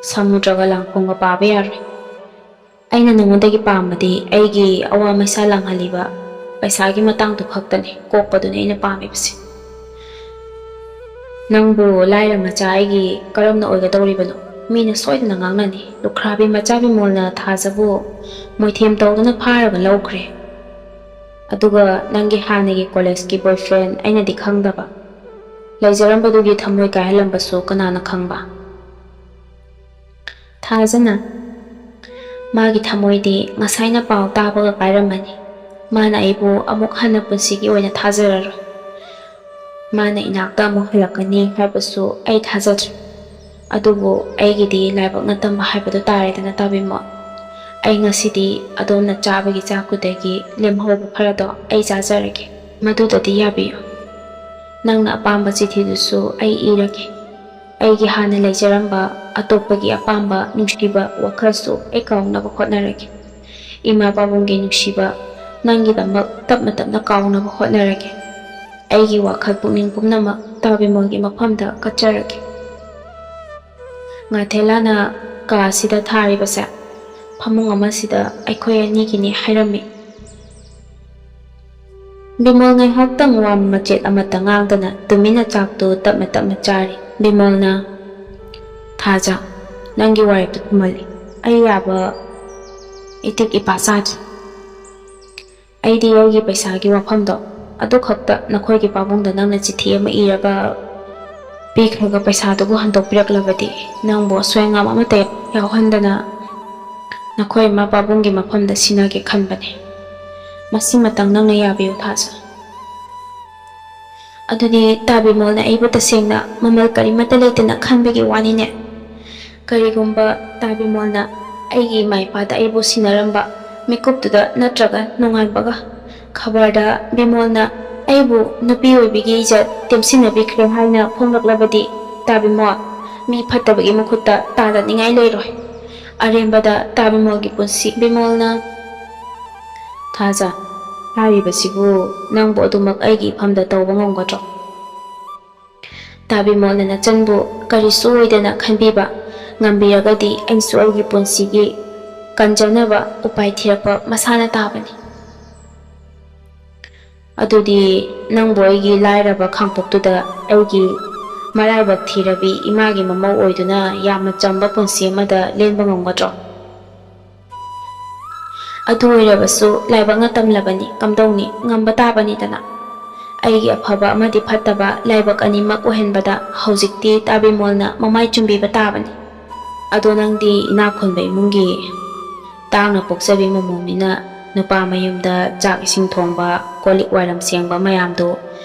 ꯁꯃꯨꯗ꯭ꯔꯒ ꯂꯥꯡꯐꯝꯒ ꯄꯥꯕ ꯌꯥꯔꯣꯏ꯫ ꯑꯩꯅ ꯅꯉꯣꯟꯗꯒꯤ ꯄꯥꯝꯕꯗꯤ ꯑꯩꯒꯤ ꯑꯋꯥ ꯃꯩꯁꯥ ꯂꯥꯡꯍꯜꯂꯤꯕ ꯄꯩꯁꯥꯒꯤ ꯃꯇꯥꯡꯗꯨ ꯈꯛꯇꯅꯤ, ꯀꯣꯛꯄꯗꯨꯅꯤ ꯑꯩꯅ ꯄꯥꯝꯃꯤꯕꯁꯦ꯫ ꯅꯪꯕꯨ ꯂꯥꯏꯔ ꯃꯆꯥ ꯑꯩꯒꯤ ꯀꯔꯝꯅ ꯑꯣꯏꯒꯗꯧꯔꯤꯕꯅꯣ? ꯃꯤꯅ ꯁꯣꯏꯗꯅ ꯉꯥꯡꯅꯅꯤ꯫ ꯂꯨꯈ꯭ꯔꯥꯕꯤ ꯃꯆꯥ ꯕꯤꯃꯣꯜꯅ ꯊꯥꯖꯕꯨ ꯃꯣꯏꯊꯦꯝ ꯇꯧꯗꯨꯅ ꯐꯥꯔꯒ ꯂꯧꯈ꯭ꯔꯦ꯫ ꯑꯗꯨꯒ ꯅꯪꯒꯤ ꯍꯥꯟꯅꯒꯤ ꯀꯣꯂꯦꯖꯀꯤ boyfriend ꯑꯩꯅꯗꯤ ꯈꯪꯗꯕ, ꯂꯩꯖꯔꯝꯕꯗꯨꯒꯤ ꯊꯃꯣꯏ ꯀꯥꯏꯍꯜꯂꯝꯕꯁꯨ ꯀꯅꯥꯅ ꯈꯪꯕ? ꯊꯥꯖꯅ꯫ ꯃꯥꯒꯤ ꯊꯃꯣꯏꯗꯤ ꯉꯁꯥꯏꯅ ꯄꯥꯎ ꯇꯥꯕꯒ ꯀꯥꯏꯔꯝꯃꯅꯤ꯫ ꯃꯥꯅ ꯑꯩꯕꯨ ꯑꯃꯨꯛ ꯍꯟꯅ ꯄꯨꯟꯁꯤꯒꯤ ꯑꯣꯏꯅ ꯊꯥꯖꯔꯔꯣꯏ꯫ ꯃꯥꯅ ꯏꯅꯥꯛꯇ ꯑꯃꯨꯛ ꯍꯜꯂꯛꯀꯅꯤ ꯍꯥꯏꯕꯁꯨ ꯑꯩ ꯊꯥꯖꯗ꯭ꯔꯦ꯫ ꯑꯗꯨꯕꯨ ꯑꯩꯒꯤꯗꯤ ꯂꯥꯏꯕꯛꯅ ꯇꯝꯕ ꯍꯥꯏꯕꯗꯨ ꯇꯥꯔꯦꯗꯅ ꯇꯥꯕꯤꯃꯣ꯫ ꯑꯩ ꯉꯁꯤꯗꯤ ꯑꯗꯣꯝꯅ ꯆꯥꯕꯒꯤ ꯆꯥꯛꯇꯨꯗꯒꯤ ꯂꯦꯝꯍꯧꯕ ꯈꯔꯗꯣ ꯑꯩ ꯆꯥꯖꯔꯒꯦ꯫ ꯃꯗꯨꯗꯗꯤ ꯌꯥꯕꯤꯌꯨ꯫ ꯅꯪꯅ ꯑꯄꯥꯝꯕ ꯆꯤꯊꯤꯗꯨꯁꯨ ꯑꯩ ꯏꯔꯒꯦ꯫ ꯑꯩꯒꯤ ꯍꯥꯟꯅ ꯂꯩꯖꯔꯝꯕ ꯑꯇꯣꯞꯄꯒꯤ ꯑꯄꯥꯝꯕ ꯅꯨꯡꯁꯤꯕ ꯋꯥꯈꯜꯁꯨ ꯑꯩ ꯀꯥꯎꯅꯕ ꯍꯣꯠꯅꯔꯒꯦ꯫ ꯏꯃꯥ ꯄꯥꯕꯨꯡꯒꯤ ꯅꯨꯡꯁꯤꯕ ꯅꯪꯒꯤꯗꯃꯛ ꯇꯞꯅ ꯇꯞꯅ ꯀꯥꯎꯅꯕ ꯍꯣꯠꯅꯔꯒꯦ꯫ ꯑꯩꯒꯤ ꯋꯥꯈꯜ ꯄꯨꯛꯅꯤꯡ ꯄꯨꯝꯅꯃꯛ ꯇꯥꯕꯤꯃꯣꯜꯒꯤ ꯃꯐꯝꯗ ꯀꯠꯆꯔꯒꯦ꯫ ꯉꯥꯊꯦꯂꯥꯅ ꯀꯥ ꯑꯁꯤꯗ ꯊꯥꯔꯤꯕꯁꯦ ꯐꯃꯨꯡ ꯑꯃꯁꯤꯗ ꯑꯩꯈꯣꯏ ꯑꯅꯤꯒꯤꯅꯤ ꯍꯥꯏꯔꯝꯃꯤ꯫ ꯕꯤꯃꯣꯜ ꯉꯥꯏꯍꯥꯛꯇꯪ ꯋꯥ ꯃꯆꯦꯠ ꯑꯃꯠꯇ ꯉꯥꯡꯗꯅ ꯇꯨꯃꯤꯟꯅ ꯆꯥꯛꯇꯨ ꯇꯞꯅ ꯇꯞꯅ ꯆꯥꯔꯤ꯫ ꯕꯤꯃꯣꯜꯅ, "ꯊꯥꯖ, ꯅꯪꯒꯤ ꯋꯥꯔꯦꯞꯇꯨ ꯊꯨꯝꯍꯜꯂꯤ꯫ ꯑꯩ ꯌꯥꯕ ꯏꯇꯤꯛ ꯏꯄꯥ ꯆꯥꯗ꯭ꯔꯤ꯫ ꯑꯩꯗꯤ ꯑꯩꯒꯤ ꯄꯩꯁꯥꯒꯤ ꯋꯥꯐꯝꯗꯣ ꯑꯗꯨꯈꯛꯇ ꯅꯈꯣꯏꯒꯤ ꯄꯥꯕꯨꯡꯗ ꯅꯪꯅ ꯆꯤꯊꯤ ꯑꯃ ꯏꯔꯒ ꯄꯤꯈ꯭ꯔꯒ ꯄꯩꯁꯥꯗꯨꯕꯨ ꯍꯟꯗꯣꯛꯄꯤꯔꯛꯂꯕꯗꯤ ꯅꯪꯕꯨ ꯑꯁꯣꯏ ꯑꯉꯥꯝ ꯑꯃꯠꯇ ꯌꯥꯎꯍꯟꯗꯅ ꯅꯈꯣꯏ ꯏꯃꯥ ꯄꯥꯕꯨꯡꯒꯤ ꯃꯐꯝꯗ ꯁꯤꯟꯅꯒꯦ ꯈꯟꯕꯅꯦ꯫ ꯃꯁꯤꯃꯇꯪ ꯅꯪꯅ ꯌꯥꯕꯤꯌꯨ ꯊꯥꯖ꯫ ꯑꯗꯨꯗꯤ ꯇꯥꯕꯤꯃꯣꯜꯅ ꯑꯩꯕꯨ ꯇꯁꯦꯡꯅ ꯃꯃꯜ ꯀꯔꯤꯃꯠꯇ ꯂꯩꯇꯅ ꯈꯟꯕꯒꯤ ꯋꯥꯅꯤꯅꯦ꯫ ꯀꯔꯤꯒꯨꯝꯕ ꯇꯥꯕꯤꯃꯣꯜꯅ ꯑꯩꯒꯤ ꯏꯃꯥ ꯏꯄꯥꯗ ꯑꯩꯕꯨ ꯁꯤꯟꯅꯔꯝꯕ ꯃꯤꯀꯨꯞꯇꯨꯗ ꯅꯠꯇ꯭ꯔꯒ ꯅꯣꯡꯉꯥꯟꯕꯒ ꯈꯕꯔꯗ ꯕꯤꯃꯣꯜꯅ ꯑꯩꯕꯨ ꯅꯨꯄꯤ ꯑꯣꯏꯕꯤꯒꯤ ꯏꯖꯠ ꯇꯦꯝꯁꯤꯟꯅꯕꯤꯈ꯭ꯔꯦ ꯍꯥꯏꯅ ꯐꯣꯡꯂꯛꯂꯕꯗꯤ ꯇꯥꯕꯤꯃꯣꯜ ꯃꯤ ꯐꯠꯇꯕꯒꯤ ꯃꯈꯨꯠꯇ ꯇꯥꯗꯅꯤꯡꯉꯥꯏ ꯂꯩꯔꯣꯏ꯫ ꯑꯔꯦꯝꯕꯗ ꯇꯥꯕꯤꯃꯣꯜꯒꯤ ꯄꯨꯟꯁꯤ ꯕꯤꯃꯣꯜꯅ ꯊꯥꯖ, ꯍꯥꯏꯔꯤꯕꯁꯤꯕꯨ ꯅꯪꯕꯨ ꯑꯗꯨꯃꯛ ꯑꯩꯒꯤ ꯏꯐꯝꯗ ꯇꯧꯕ ꯉꯝꯒꯗ꯭ꯔꯣ? ꯇꯥꯕꯤꯃꯣꯜꯅ ꯅꯆꯟꯕꯨ ꯀꯔꯤꯁꯨ ꯑꯣꯏꯗꯅ ꯈꯟꯕꯤꯕ ꯉꯝꯕꯤꯔꯒꯗꯤ ꯑꯩꯁꯨ ꯑꯩꯒꯤ ꯄꯨꯟꯁꯤꯒꯤ ꯀꯟꯖꯅꯕ ꯎꯄꯥꯏ ꯊꯤꯔꯛꯄ ꯃꯁꯥꯅ ꯇꯥꯕꯅꯤ꯫ ꯑꯗꯨꯗꯤ ꯅꯪꯕꯨ ꯑꯩꯒꯤ ꯂꯥꯏꯔꯕ ꯈꯥꯡꯄꯣꯛꯇꯨꯗ ꯑꯩꯒꯤ ꯃꯔꯥꯏꯕꯛ ꯊꯤꯔꯕꯤ ꯏꯃꯥꯒꯤ ꯃꯃꯧ ꯑꯣꯏꯗꯨꯅ ꯌꯥꯝꯅ ꯆꯝꯕ ꯄꯨꯟꯁꯤ ꯑꯃꯗ ꯂꯦꯟꯕ ꯉꯝꯒꯗ꯭ꯔꯣ? ꯑꯗꯨ ꯑꯣꯏꯔꯕꯁꯨ ꯂꯥꯏꯕꯛꯅ ꯇꯝꯂꯕꯅꯤ, ꯀꯝꯗꯧꯅꯤ, ꯉꯝꯕ ꯇꯥꯕꯅꯤꯗꯅ꯫ ꯑꯩꯒꯤ ꯑꯐꯕ ꯑꯃꯗꯤ ꯐꯠꯇꯕ ꯂꯥꯏꯕꯛ ꯑꯅꯤꯃꯛ ꯑꯣꯏꯍꯟꯕꯗ ꯍꯧꯖꯤꯛꯇꯤ ꯇꯥꯕꯤꯃꯣꯜꯅ ꯃꯃꯥꯏ ꯆꯨꯝꯕꯤꯕ ꯇꯥꯕꯅꯤ꯫ ꯑꯗꯣ ꯅꯪꯗꯤ ꯏꯅꯥꯛ ꯈꯨꯟꯕ ꯏꯃꯨꯡꯒꯤ ꯇꯥꯡꯅ ꯄꯣꯛꯆꯕꯤ ꯃꯃꯧꯅꯤꯅ ꯅꯨꯄꯥ ꯃꯌꯨꯝꯗ ꯆꯥꯛ ꯏꯁꯤꯡ ꯊꯣꯡꯕ, ꯀꯣꯜ ꯂꯤꯛ ꯋꯥꯏꯔꯝ ꯁꯦꯡꯕ ꯃꯌꯥꯝꯗꯣ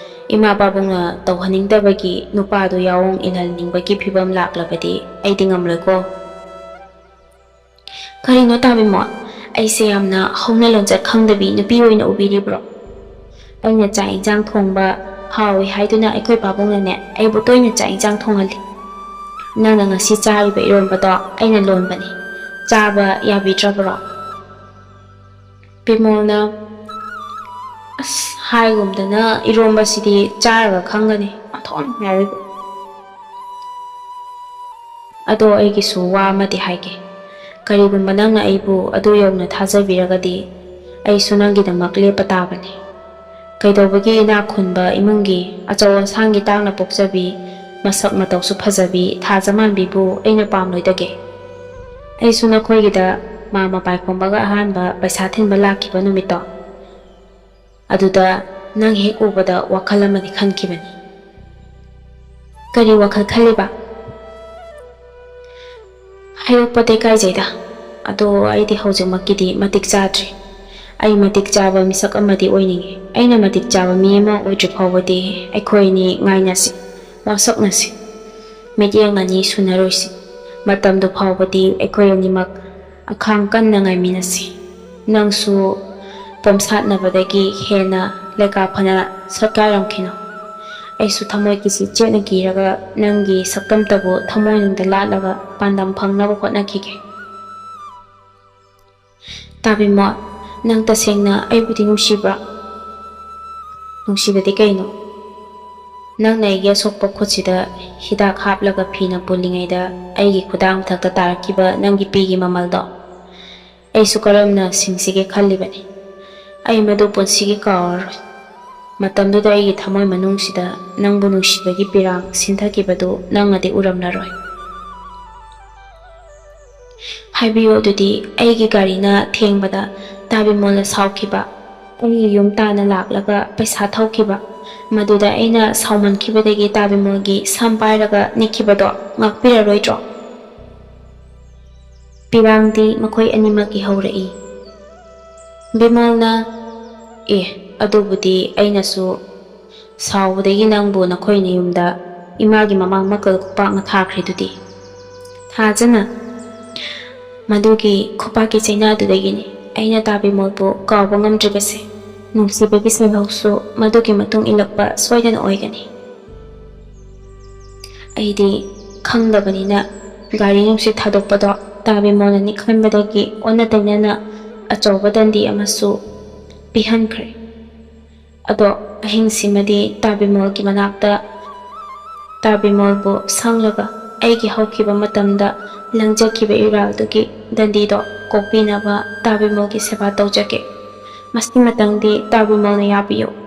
ꯏꯃꯥ ꯄꯥꯕꯨꯡꯅ ꯇꯧꯍꯟꯅꯤꯡꯗꯕꯒꯤ ꯅꯨꯄꯥꯗꯣ ꯌꯥꯑꯣꯡ ꯏꯜꯍꯟꯅꯤꯡꯕꯒꯤ ꯐꯤꯕꯝ ꯂꯥꯛꯂꯕꯗꯤ ꯑꯩꯗꯤ ꯉꯝꯂꯣꯏꯀꯣ꯫ ꯀꯔꯤꯅꯣ ꯇꯥꯕꯤꯃꯣ? ꯑꯩꯁꯦ ꯌꯥꯝꯅ ꯍꯧꯅ ꯂꯣꯟꯆꯠ ꯈꯪꯗꯕꯤ ꯅꯨꯄꯤ ꯑꯣꯏꯅ ꯎꯕꯤꯔꯤꯕ꯭ꯔꯣ? ꯑꯩꯅ ꯆꯥꯛ ꯏꯟꯁꯥꯡ ꯊꯣꯡꯕ ꯍꯥꯎꯏ ꯍꯥꯏꯗꯨꯅ ꯑꯩꯈꯣꯏ ꯄꯥꯕꯨꯡꯅꯅꯦ ꯑꯩꯕꯨ ꯇꯣꯏꯅ ꯆꯥꯛ ꯏꯟꯁꯥꯡ ꯊꯣꯡꯍꯜꯂꯤ꯫ ꯅꯪꯅ ꯉꯁꯤ ꯆꯥꯔꯤꯕ ꯏꯔꯣꯝꯕꯗꯣ ꯑꯩꯅ ꯂꯣꯟꯕꯅꯤ꯫ ꯆꯥꯕ ꯌꯥꯕꯤꯗ꯭ꯔꯕ꯭ꯔꯣ? ꯕꯤꯃꯣꯜꯅ, ꯑꯁ, ꯍꯥꯏꯒꯨꯝꯗꯅ ꯏꯔꯣꯝꯕꯁꯤꯗꯤ ꯆꯥꯔꯒ ꯈꯪꯒꯅꯤ꯫ ꯑꯣꯟꯊꯣꯛꯅ ꯍꯥꯏꯔꯤꯕ꯫ ꯑꯗꯣ ꯑꯩꯒꯤꯁꯨ ꯋꯥ ꯑꯃꯗꯤ ꯍꯥꯏꯒꯦ꯫ ꯀꯔꯤꯒꯨꯝꯕ ꯅꯪꯅ ꯑꯩꯕꯨ ꯑꯗꯨ ꯌꯧꯅ ꯊꯥꯖꯕꯤꯔꯒꯗꯤ ꯑꯩꯁꯨ ꯅꯪꯒꯤꯗꯃꯛ ꯂꯦꯞꯄ ꯇꯥꯕꯅꯤ꯫ ꯀꯩꯗꯧꯕꯒꯤ ꯏꯅꯥꯛ ꯈꯨꯟꯕ ꯏꯃꯨꯡꯒꯤ ꯑꯆꯧ ꯑꯁꯥꯡꯒꯤ ꯇꯥꯡꯅ ꯄꯣꯛꯆꯕꯤ ꯃꯁꯛ ꯃꯇꯧꯁꯨ ꯐꯖꯕꯤ ꯊꯥꯖꯃꯥꯟꯕꯤꯕꯨ ꯑꯩꯅ ꯄꯥꯝꯂꯣꯏꯗꯒꯦ? ꯑꯩꯁꯨ ꯅꯈꯣꯏꯒꯤꯗ ꯃꯥꯃ ꯄꯥꯏꯈꯣꯝꯕꯒ ꯑꯍꯥꯟꯕ ꯄꯩꯁꯥ ꯊꯤꯟꯕ ꯂꯥꯛꯈꯤꯕ ꯅꯨꯃꯤꯠꯇꯣ, ꯑꯗꯨꯗ ꯅꯪ ꯍꯦꯛ ꯎꯕꯗ ꯋꯥꯈꯜ ꯑꯃꯗꯤ ꯈꯟꯈꯤꯕꯅꯤ꯫ ꯀꯔꯤ ꯋꯥꯈꯜ ꯈꯜꯂꯤꯕ? ꯍꯥꯏꯗꯣꯛꯄꯗ ꯏꯀꯥꯏꯖꯩꯗ꯫ ꯑꯗꯣ ꯑꯩꯗꯤ ꯍꯧꯖꯤꯛꯃꯛꯀꯤꯗꯤ ꯃꯇꯤꯛ ꯆꯥꯗ꯭ꯔꯤ꯫ ꯑꯩ ꯃꯇꯤꯛ ꯆꯥꯕ ꯃꯤꯁꯛ ꯑꯃꯗꯤ ꯑꯣꯏꯅꯤꯡꯉꯤ꯫ ꯑꯩꯅ ꯃꯇꯤꯛ ꯆꯥꯕ ꯃꯤ ꯑꯃ ꯑꯣꯏꯗ꯭ꯔꯤ ꯐꯥꯎꯕꯗꯤ ꯑꯩꯈꯣꯏ ꯑꯅꯤ ꯉꯥꯏꯅꯁꯤ, ꯋꯥꯁꯛꯅꯁꯤ, ꯃꯤꯠꯌꯦꯡ ꯑꯅꯤ ꯁꯨꯅꯔꯣꯏꯁꯤ꯫ ꯃꯇꯝꯗꯨ ꯐꯥꯎꯕꯗꯤ ꯑꯩꯈꯣꯏ ꯑꯅꯤꯃꯛ ꯑꯈꯥꯡ ꯀꯟꯅ ꯉꯥꯏꯃꯤꯟꯅꯁꯤ꯫ ꯅꯪꯁꯨ ꯄꯣꯝꯁꯥꯠꯅꯕꯗꯒꯤ ꯍꯦꯟꯅ ꯂꯩꯀꯥ ꯐꯅ ꯁꯛꯀꯥꯏꯔꯝꯈꯤꯅꯨ꯫ ꯑꯩꯁꯨ ꯊꯃꯣꯏ ꯀꯤꯁꯤ ꯆꯦꯠꯅ ꯀꯤꯔꯒ ꯅꯪꯒꯤ ꯁꯛꯇꯝꯇꯕꯨ ꯊꯃꯣꯏꯅꯨꯡꯗ ꯂꯥꯠꯂꯒ ꯄꯥꯟꯗꯝ ꯐꯪꯅꯕ ꯍꯣꯠꯅꯈꯤꯒꯦ꯫ ꯇꯥꯕꯤꯃꯣ, ꯅꯪ ꯇꯁꯦꯡꯅ ꯑꯩꯕꯨꯗꯤ ꯅꯨꯡꯁꯤꯕ꯭ꯔꯥ? ꯅꯨꯡꯁꯤꯕꯗꯤ ꯀꯩꯅꯣ? ꯅꯪꯅ ꯑꯩꯒꯤ ꯑꯁꯣꯛꯄ ꯈꯨꯠꯁꯤꯗ ꯍꯤꯗꯥꯛ ꯍꯥꯞꯂꯒ ꯐꯤꯅ ꯄꯨꯜꯂꯤꯉꯩꯗ ꯑꯩꯒꯤ ꯈꯨꯗꯥꯡ ꯃꯊꯛꯇ ꯇꯥꯔꯛꯈꯤꯕ ꯅꯪꯒꯤ ꯄꯤꯒꯤ ꯃꯃꯜꯗꯣ ꯑꯩꯁꯨ ꯀꯔꯝꯅ ꯁꯤꯡꯁꯤꯒꯦ ꯈꯜꯂꯤꯕꯅꯤ꯫ ꯑꯩ ꯃꯗꯨ ꯄꯨꯟꯁꯤꯒꯤ ꯀꯥꯎꯔꯔꯣꯏ꯫ ꯃꯇꯝꯗꯨꯗ ꯑꯩꯒꯤ ꯊꯃꯣꯏ ꯃꯅꯨꯡꯁꯤꯗ ꯅꯪꯕꯨ ꯅꯨꯡꯁꯤꯕꯒꯤ ꯄꯤꯔꯥꯡ ꯁꯤꯟꯊꯈꯤꯕꯗꯨ ꯅꯪꯅꯗꯤ ꯎꯔꯝꯂꯔꯣꯏ꯫ ꯍꯥꯏꯕꯤꯌꯨ ꯑꯗꯨꯗꯤ, ꯑꯩꯒꯤ ꯒꯥꯔꯤꯅ ꯊꯦꯡꯕꯗ ꯇꯥꯕꯤꯃꯣꯜꯅ ꯁꯥꯎꯈꯤꯕ, ꯑꯩꯒꯤ ꯌꯨꯝ ꯇꯥꯟꯅ ꯂꯥꯛꯂꯒ ꯄꯩꯁꯥ ꯊꯧꯈꯤꯕ, ꯃꯗꯨꯗ ꯑꯩꯅ ꯁꯥꯎꯃꯟꯈꯤꯕꯗꯒꯤ ꯇꯥꯕꯤꯃꯣꯜꯒꯤ ꯁꯝ ꯄꯥꯏꯔꯒ ꯅꯤꯛꯈꯤꯕꯗꯣ ꯉꯥꯛꯄꯤꯔꯔꯣꯏꯗ꯭ꯔꯣ? ꯄꯤꯔꯥꯡꯗꯤ ꯃꯈꯣꯏ ꯑꯅꯤꯃꯛꯀꯤ ꯍꯧꯔꯛꯏ꯫ ꯕꯤꯃꯣꯜꯅ, "ꯑꯦ, ꯑꯗꯨꯕꯨꯗꯤ ꯑꯩꯅꯁꯨ ꯁꯥꯎꯕꯗꯒꯤ ꯅꯪꯕꯨ ꯅꯈꯣꯏ ꯅꯌꯨꯝꯗ ꯏꯃꯥꯒꯤ ꯃꯃꯥꯡ ꯃꯀꯜ ꯈꯨꯄꯥꯛꯅ ꯊꯥꯈ꯭ꯔꯤꯗꯨꯗꯤ?" ꯊꯥꯖꯅ, "ꯃꯗꯨꯒꯤ ꯈꯨꯄꯥꯛꯀꯤ ꯆꯩꯅꯥꯗꯨꯗꯒꯤꯅꯤ ꯑꯩꯅ ꯇꯥꯕꯤꯃꯣꯜꯕꯨ ꯀꯥꯎꯕ ꯉꯝꯗ꯭ꯔꯤꯕꯁꯦ꯫ ꯅꯨꯡꯁꯤꯕꯒꯤ ꯁꯦꯜꯍꯧꯁꯨ ꯃꯗꯨꯒꯤ ꯃꯇꯨꯡ ꯏꯜꯂꯛꯄ ꯁꯣꯏꯗꯅ ꯑꯣꯏꯒꯅꯤ꯫" ꯑꯩꯗꯤ ꯈꯪꯗꯕꯅꯤꯅ ꯒꯥꯔꯤ ꯅꯨꯡꯁꯤꯠ ꯊꯥꯗꯣꯛꯄꯗꯣ ꯇꯥꯕꯤꯃꯣꯜꯅ ꯅꯤꯛꯍꯟꯕꯗꯒꯤ ꯑꯣꯟꯅ ꯇꯩꯅꯅ ꯑꯆꯧꯕ ꯗꯟꯗꯤ ꯑꯃꯁꯨ ꯄꯤꯍꯟꯈ꯭ꯔꯦ꯫ ꯑꯗꯣ ꯑꯍꯤꯡꯁꯤꯃꯗꯤ ꯇꯥꯕꯤꯃꯣꯜꯒꯤ ꯃꯅꯥꯛꯇ ꯇꯥꯕꯤꯃꯣꯜꯕꯨ ꯁꯪꯂꯒ ꯑꯩꯒꯤ ꯍꯧꯈꯤꯕ ꯃꯇꯝꯗ ꯂꯪꯖꯈꯤꯕ ꯏꯔꯥꯜꯗꯨꯒꯤ ꯗꯟꯗꯤꯗꯣ ꯀꯣꯛꯄꯤꯅꯕ ꯇꯥꯕꯤꯃꯣꯜꯒꯤ ꯁꯦꯕꯥ ꯇꯧꯖꯒꯦ꯫ ꯃꯁꯤꯃꯇꯪꯗꯤ ꯇꯥꯕꯤꯃꯣꯜꯅ ꯌꯥꯕꯤꯌꯨ꯫